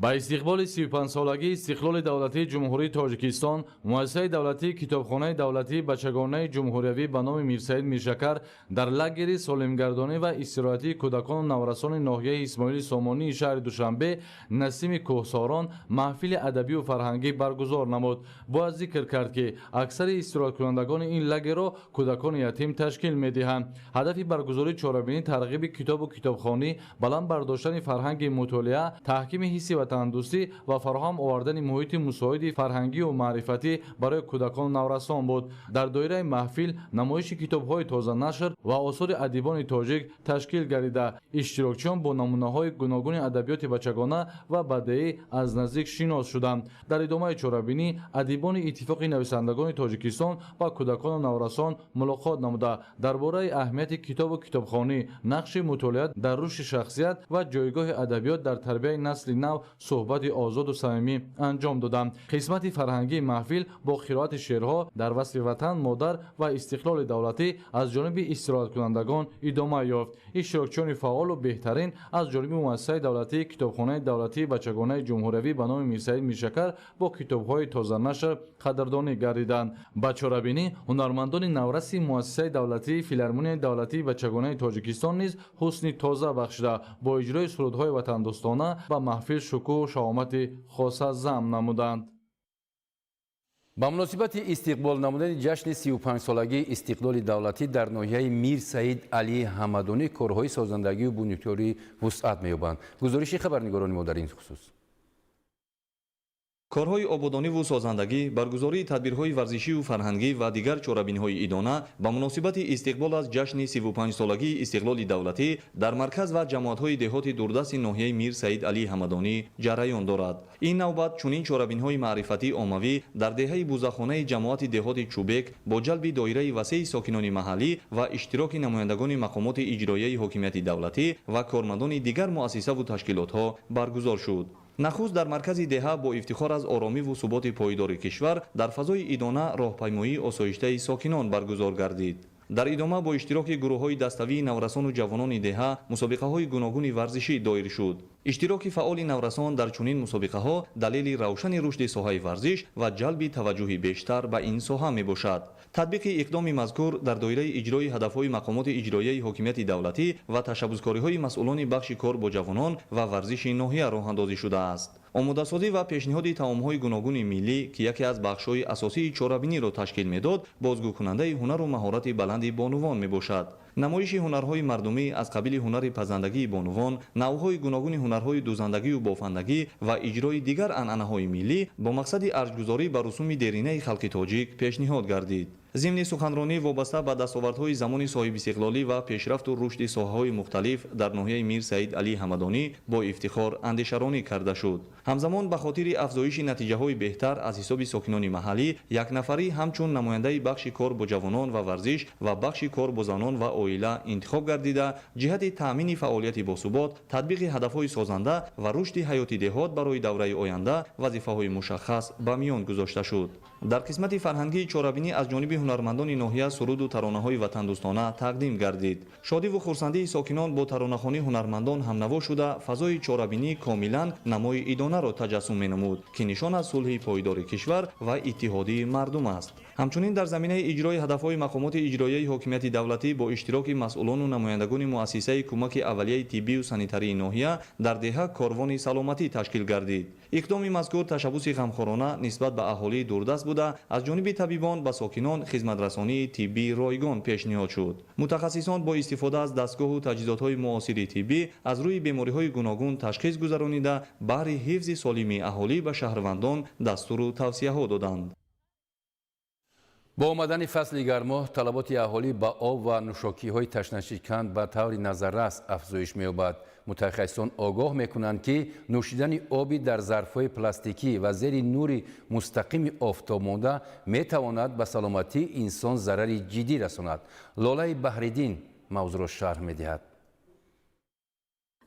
Ба истиқболи 35-солагии истиқлоли давлатии Ҷумҳурии Тоҷикистон муассисаи давлатии китобхонаи давлатии бачагонаи ҷумҳуриявӣ ба номи Мирсаид Миршакар дар лагери солимгардонӣ ва истироҳатии кӯдакону наврасони ноҳияи Исмоили Сомонии шаҳри Душанбе Насими кӯҳсорон маҳфили адабию фарҳангӣ баргузор намуд. Бояд зикр кард, ки аксари истироҳаткунандагони ин лагерро кӯдакони ятим ташкил медиҳанд. Ҳадафи баргузории чорабинӣ тарғиби китобу китобхонӣ, баланд бардоштани фарҳанги мутолиа, таҳкими ҳисси ватандӯстӣ ва фароҳам овардани муҳити мусоиди фарҳангию маърифатӣ барои кӯдакону наврасон буд. Дар доираи маҳфил намоиши китобҳои тозанашр ва осори адибони тоҷик ташкил гардида, иштирокчиён бо намунаҳои гуногуни адабиёти бачагона ва бадеӣ аз наздик шинос шуданд. Дар идомаи чорабинӣ адибони Иттифоқи нависандагони Тоҷикистон ба кӯдакону наврасон мулоқот намуда, дар бораи аҳамияти китобу китобхонӣ, нақши мутолиа дар рушди шахсият ва ҷойгоҳи адабиёт дар тарбияи насли нав суҳбати озоду самимӣ анҷом доданд. Қисмати фарҳангии маҳфил бо қироати шеърҳо дар васфи ватан, модар ва истиқлоли давлатӣ аз ҷониби истироҳаткунандагон идома ёфт. Иштирокчиёни фаъолу беҳтарин аз ҷониби муассисаи давлатии китобхонаи давлатии бачагонаи ҷумҳуриявӣ ба номи Мирсаид Миршакар бо китобҳои тозанашр қадрдонӣ гардиданд. Ба чорабинӣ ҳунармандони навраси муассисаи давлатии филармонияи давлатии бачагонаи Тоҷикистон низ ҳусни тоза бахшида, бо иҷрои сурудҳои ватандӯстона ба маҳфил шукӯҳу шаҳомати хоса зам намуданд. Ба муносибати истиқбол намудани ҷашни 35-солагии истиқлоли давлатӣ дар ноҳияи Мир Саид Алии Ҳамадонӣ корҳои созандагию бунёдкорӣ вусъат меёбанд. Гузориши хабарнигорони мо дар ин хусус. Корҳои ободониву созандагӣ, баргузории тадбирҳои варзишию фарҳангӣ ва дигар чорабиниҳои идона ба муносибати истиқбол аз ҷашни 35-солагии истиқлоли давлатӣ дар марказ ва ҷамоатҳои деҳоти дурдасти ноҳияи Мир Саид Алии Ҳамадонӣ ҷараён дорад. Ин навбат чунин чорабиниҳои маърифатии оммавӣ дар деҳаи Бузахонаи ҷамоати деҳоти Чӯбек бо ҷалби доираи васеи сокинони маҳаллӣ ва иштироки намояндагони мақомоти иҷроияи ҳокимияти давлатӣ ва кормандони дигар муассисаву ташкилотҳо баргузор шуд. Нахуст дар маркази деҳа бо ифтихор аз оромиву суботи пойдори кишвар дар фазои идона роҳпаймоии осоиштаи сокинон баргузор гардид. Дар идома бо иштироки гурӯҳҳои даставии наврасону ҷавонони деҳа мусобиқаҳои гуногуни варзишӣ доир шуд. Иштироки фаъоли наврасон дар чунин мусобиқаҳо далели равшани рушди соҳаи варзиш ва ҷалби таваҷҷӯҳи бештар ба ин соҳа мебошад. Татбиқи иқдоми мазкур дар доираи иҷрои ҳадафҳои мақомоти иҷроияи ҳокимияти давлатӣ ва ташаббускориҳои масъулони бахши кор бо ҷавонон ва варзиши ноҳия роҳандозӣ шудааст. Омодасозӣ ва пешниҳоди таомҳои гуногуни миллӣ, ки яке аз бахшҳои асосии чорабиниро ташкил медод, бозгӯкунандаи ҳунару маҳорати баланди бонувон мебошад. Намоиши ҳунарҳои мардумӣ аз қабили ҳунари пазандагии бонувон, навъҳои гуногуни ҳунарҳои дӯзандагию бофандагӣ ва иҷрои дигар анъанаҳои миллӣ бо мақсади арҷгузорӣ ба русуми деринаи халқи тоҷик пешниҳод гардид. Зимни суханронӣ вобаста ба дастовардҳои замони соҳибистиқлолӣ ва пешрафту рушди соҳаҳои мухталиф дар ноҳияи Мир Саид Алии Ҳамадонӣ бо ифтихор андешаронӣ карда шуд. Ҳамзамон ба хотири афзоиши натиҷаҳои беҳтар аз ҳисоби сокинони маҳаллӣ якнафарӣ ҳамчун намояндаи бахши кор бо ҷавонон ва варзиш ва бахши кор бо занон ва оила интихоб гардида, ҷиҳати таъмини фаъолияти босубот, татбиқи ҳадафҳои созанда ва рушди ҳаёти деҳот барои давраи оянда вазифаҳои мушаххас ба миён гузошта шуд. Дар қисмати фарҳангии чорабинӣ аз ҷониби ҳунармандони ноҳия суруду таронаҳои ватандӯстона тақдим гардид. Шодиву хурсандии сокинон бо таронахонии ҳунармандон ҳамнаво шуда, фазои чорабинӣ комилан намои идонаро таҷассум менамуд, ки нишон аз сулҳи пойдори кишвар ва иттиҳодии мардум аст. Ҳамчунин дар заминаи иҷрои ҳадафҳои мақомоти иҷроияи ҳокимияти давлатӣ бо иштироки масъулону намояндагони муассисаи кӯмаки аввалияи тиббию санитарии ноҳия дар деҳа корвони саломатӣ ташкил гардид. Иқдоми мазкур ташаббуси ғамхорона нисбат ба аҳолии дурдаст буда, аз ҷониби табибон ба сокинон хизматрасонии тиббии ройгон пешниҳод шуд. Мутахассисон бо истифода аз дастгоҳу таҷҳизотҳои муосири тиббӣ аз рӯи бемориҳои гуногун ташхис гузаронида, баҳри ҳифзи солимии аҳолӣ ба шаҳрвандон дастуру тавсияҳо доданд. Бо омадани фасли гармо талаботи аҳолӣ ба об ва нӯшокиҳои ташнашикан ба таври назаррас афзоиш меёбад. Мутахассисон огоҳ мекунанд, ки нӯшидани оби дар зарфҳои пластикӣ ва зери нури мустақими офтоб монда метавонад ба саломатии инсон зарари ҷиддӣ расонад. Лолаи Баҳриддин мавзӯъро шарҳ медиҳад.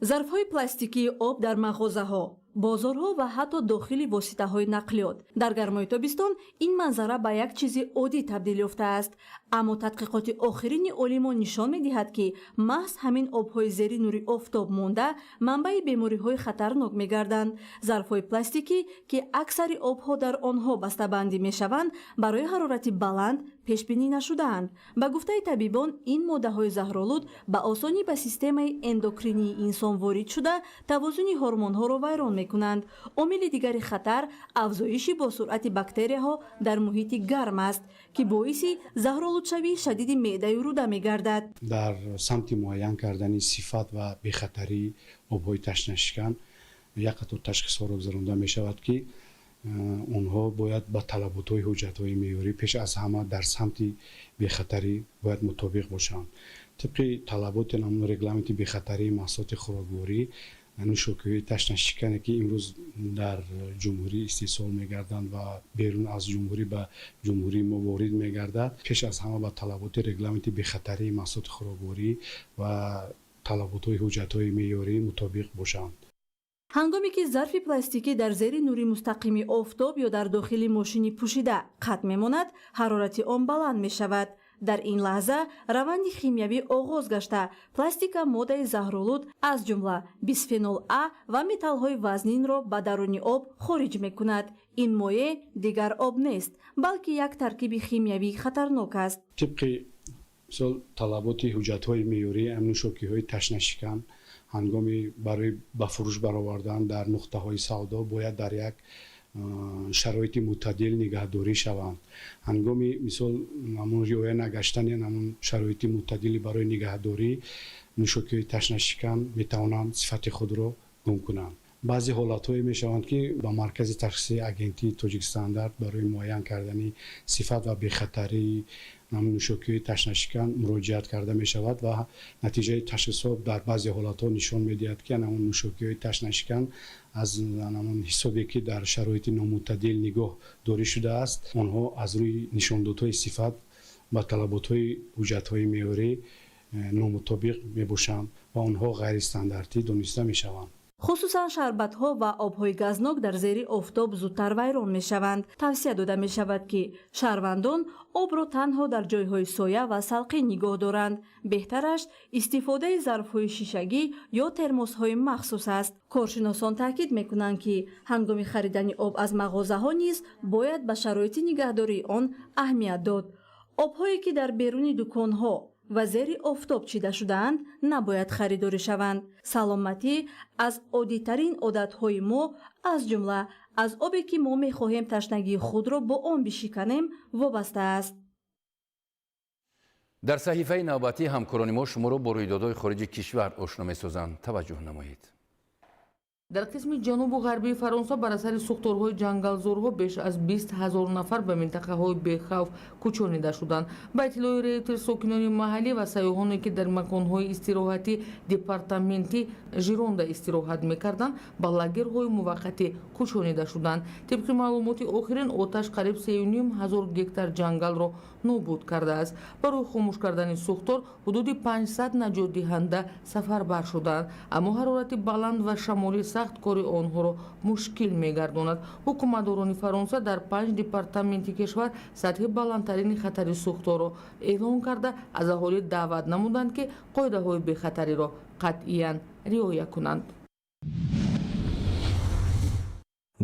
Зарфҳои пластикии об дар мағозаҳо, бозорҳо ва ҳатто дохили воситаҳои нақлиёт. Дар гармои тобистон ин манзара ба як чизи оддӣ табдил ёфтааст. Аммо тадқиқоти охирини олимон нишон медиҳад, ки маҳз ҳамин обҳои зери нури офтоб монда манбаи бемориҳои хатарнок мегарданд. Зарфҳои пластикӣ, ки аксари обҳо дар онҳо бастабандӣ мешаванд, барои ҳарорати баланд пешбинӣ нашудаанд. Ба гуфтаи табибон, ин моддаҳои заҳролуд ба осонӣ ба системаи эндокринии инсон ворид шуда, тавозуни ҳормонҳоро вайрон мекунанд. Омили дигари хатар афзоиши босуръати бактерияҳо дар муҳити гарм аст, ки боиси заҳролудшавии шадиди меъдаю рӯда мегардад. Дар самти муайян кардани сифат ва бехатарии обҳои ташнашикан як қатор ташхисҳоро гузаронда мешавад, ки онҳо бояд ба талаботҳои ҳуҷҷатҳои меъёрӣ пеш аз ҳама дар самти бехатарӣ бояд мутобиқ бошанд. Тибқи талаботи регламенти бехатарии маҳсулоти хӯрокворӣ, нӯшокиҳои ташнашикане, ки имрӯз дар ҷумҳурӣ истеҳсол мегарданд ва берун аз ҷумҳурӣ ба ҷумҳурии мо ворид мегардад, пеш аз ҳама ба талаботи регламенти бехатарии маҳсулоти хӯрокворӣ ва талаботҳои ҳуҷҷатҳои меъёрӣ мутобиқ бошанд. Ҳангоме ки зарфи пластикӣ дар зери нури мустақими офтоб ё дар дохили мошини пӯшида қатъ мемонад, ҳарорати он баланд мешавад. Дар ин лаҳза раванди химиявӣ оғоз гашта, пластика моддаи заҳролуд, аз ҷумла бисфенол А ва металлҳои вазнинро ба даруни об хориҷ мекунад. Ин моеъ дигар об нест, балки як таркиби химиявии хатарнок аст. Тибқи мисол талаботи ҳуҷҷатҳои меъёрӣ, нӯшокиҳои ташнашикан ҳангоми барои ба фурӯш баровардан дар нуқтаҳои савдо бояд дар як шароити мӯътадил нигаҳдорӣ шаванд. Ҳангоми мисол ҳамон риоя нагаштани ҳамон шароити мӯътадили барои нигаҳдорӣ, нӯшокиҳои ташнашикан метавонанд сифати худро гум кунанд. Баъзе ҳолатҳое мешаванд, ки ба маркази ташхисии агентии Тоҷикстандарт барои муайян кардани сифат ва бехатарии нӯшокиҳои ташнашикан муроҷиат карда мешавад ва натиҷаи ташхисҳо дар баъзе ҳолатҳо нишон медиҳад, ки ҳамон нӯшокиҳои ташнашикан аз ҳамон ҳисобе, ки дар шароити номӯътадил нигоҳ дорӣ шудааст, онҳо аз рӯи нишондодҳои сифат ба талаботҳои ҳуҷҷатҳои меъёрӣ номутобиқ мебошанд ва онҳо ғайристандартӣ дониста мешаванд. Хусусан шарбатҳо ва обҳои газнок дар зери офтоб зудтар вайрон мешаванд. Тавсия дода мешавад, ки шаҳрвандон обро танҳо дар ҷойҳои соя ва салқин нигоҳ доранд. Беҳтараш истифодаи зарфҳои шишагӣ ё термосҳои махсус аст. Коршиносон таъкид мекунанд, ки ҳангоми харидани об аз мағозаҳо низ бояд ба шароити нигаҳдории он аҳамият дод. Обҳое, ки дар беруни дуконҳо ва зери офтоб чида шудаанд, набояд харидорӣ шаванд. Саломатӣ аз оддитарин одатҳои мо, аз ҷумла аз обе, ки мо мехоҳем ташнагии худро бо он бишиканем, вобаста аст. Дар саҳифаи навбатӣ ҳамкорони мо шуморо бо рӯйдодҳои хориҷи кишвар ошно месозанд. Таваҷҷӯҳ намоед. Дар қисми ҷанубу ғарбии Фаронса бар асари сӯхторҳои ҷангалзорҳо беш аз 20 ҳазор нафар ба минтақаҳои бехавф кӯчонида шуданд. Ба иттилои Рейтерс, сокинони маҳаллӣ ва сайёҳоне, ки дар маконҳои истироҳатӣ департаменти Жиронда истироҳат мекарданд, ба лагерҳои муваққатӣ кӯчонида шуданд. Тибқи маълумоти охирин, оташ қариб 3,5 ҳазор гектар ҷангалро нобуд кардааст. Барои хомӯш кардани сӯхтор ҳудуди 500 наҷотдиҳанда сафарбар шуданд, аммо ҳарорати баланд ва шамоли сахт кори онҳоро мушкил мегардонад. Ҳукуматдорони Фаронса дар 5 департаменти кишвар сатҳи баландтарини хатари сӯхторро эълон карда, аз аҳолӣ даъват намуданд, ки қоидаҳои бехатариро қатъиян риоя кунанд.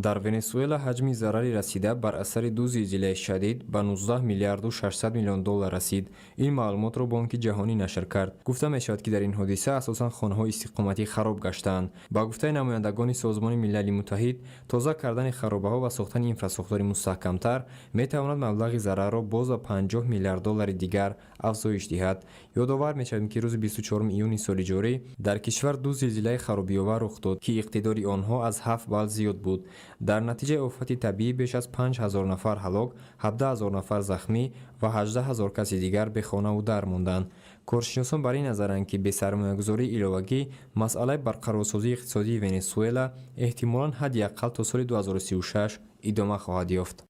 Дар Венесуэла ҳаҷми зарари расида бар асари ду зилзилаи шадид ба 19 миллиарду 600 миллион доллар расид. Ин маълумотро Бонки Ҷаҳонӣ нашр кард. Гуфта мешавад, ки дар ин ҳодиса асосан хонаҳои истиқоматӣ хароб гаштаанд. Ба гуфтаи намояндагони Созмони Милали Муттаҳид, тоза кардани харобаҳо ва сохтани инфрасохтори мустаҳкамтар метавонад маблағи зарарро боз ба 50 миллиард доллари дигар афзоиш диҳад. Ёдовар мешавем, ки рӯзи 24 июни соли ҷорӣ дар кишвар ду зилзилаи харобиёвар рух дод, ки иқтидори онҳо аз 7 балл зиёд буд. Дар натиҷаи офати табиӣ беш аз 5000 нафар ҳалок, 17 000 нафар захмӣ ва 18 000 каси дигар бехонаву дар монданд. Коршиносон бар ин назаранд, ки бесармоягузории иловагӣ масъалаи барқарорсозии иқтисодии Венесуэла эҳтимолан ҳадди аққал то соли 2036 идома хоҳад ёфт.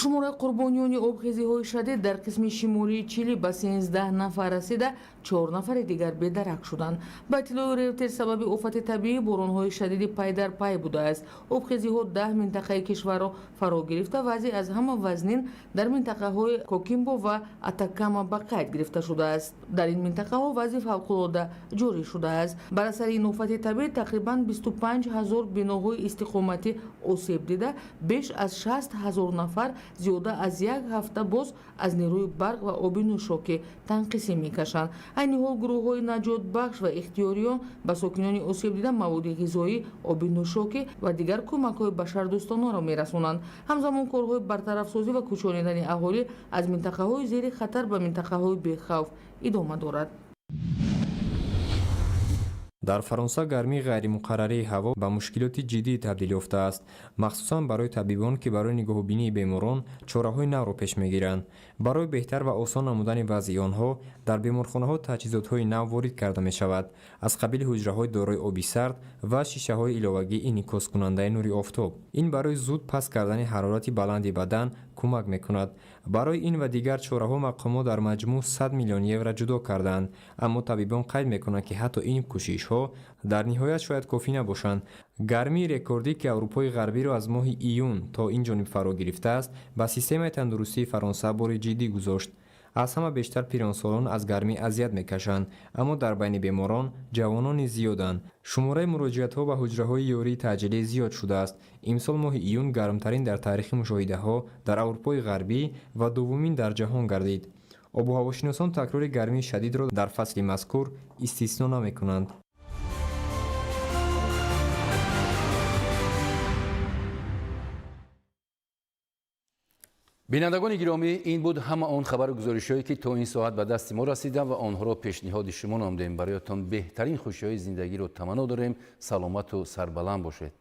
Шумораи қурбониёни обхезиҳои шадид дар қисми шимолии Чили ба 13 нафар расида, чор нафари дигар бедарак шуданд. Ба иттилои Ревтер, сабаби офати табиӣ боронҳои шадиди пай дар пай будааст. Обхезиҳо 10 минтақаи кишварро фаро гирифта, вазъи аз ҳама вазнин дар минтақаҳои Кокимбо ва Атакама ба қайд гирифта шудааст. Дар ин минтақаҳо вазъи фавқулода ҷорӣ шудааст. Бар асари ин офати табиӣ тақрибан 25 ҳазор биноҳои истиқоматӣ осеб дида, беш аз 60 ҳазор нафар зиёда аз як ҳафта боз аз нерӯи барқ ва оби нӯшокӣ танқисӣ мекашанд. Айни ҳол гурӯҳҳои наҷотбахш ва ихтиёриён ба сокинони осебдида маводи ғизоӣ, оби нӯшокӣ ва дигар кӯмакҳои башардӯстонаро мерасонанд. Ҳамзамон корҳои бартарафсозӣ ва кӯчонидани аҳолӣ аз минтақаҳои зери хатар ба минтақаҳои бехавф идома дорад. Дар Фаронса гармии ғайримуқаррарии ҳаво ба мушкилоти ҷиддӣ табдил ёфтааст, махсусан барои табибон, ки барои нигоҳубинии беморон чораҳои навро пеш мегиранд. Барои беҳтар ва осон намудани вазъи онҳо дар беморхонаҳо таҷҳизотҳои нав ворид карда мешавад, аз қабили ҳуҷраҳои дорои оби сард ва шишаҳои иловагии инъикоскунандаи нури офтоб. Ин барои зуд паст кардани ҳарорати баланди бадан кӯмак мекунад. Барои ин ва дигар чораҳо мақомот дар маҷмӯъ 100 миллион евро ҷудо карданд, аммо табибон қайд мекунанд, ки ҳатто ин кӯшишҳо дар ниҳоят шояд кофӣ набошанд. Гармии рекордӣ, ки Аврупои Ғарбиро аз моҳи июн то ин ҷониб фаро гирифтааст, ба системаи тандурустии Фаронса бори ҷиддӣ гузошт. Аз ҳама бештар пиронсолон аз гармӣ азият мекашанд, аммо дар байни беморон ҷавонон низ зиёданд. Шумораи муроҷиатҳо ба ҳуҷраҳои ёрии таъҷилӣ зиёд шудааст. Имсол моҳи июн гармтарин дар таърихи мушоҳидаҳо дар Аврупои Ғарбӣ ва дуввумин дар ҷаҳон гардид. Обуҳавошиносон такрори гармии шадидро дар фасли мазкур истисно намекунанд. Бинандагони гиромӣ, ин буд ҳама он хабару гузоришҳое, ки то ин соат ба дасти мо расиданд ва онҳоро пешниҳоди шумо намудем. Бароятон беҳтарин хушиҳои зиндагиро таманно дорем. Саломату сарбаланд бошед.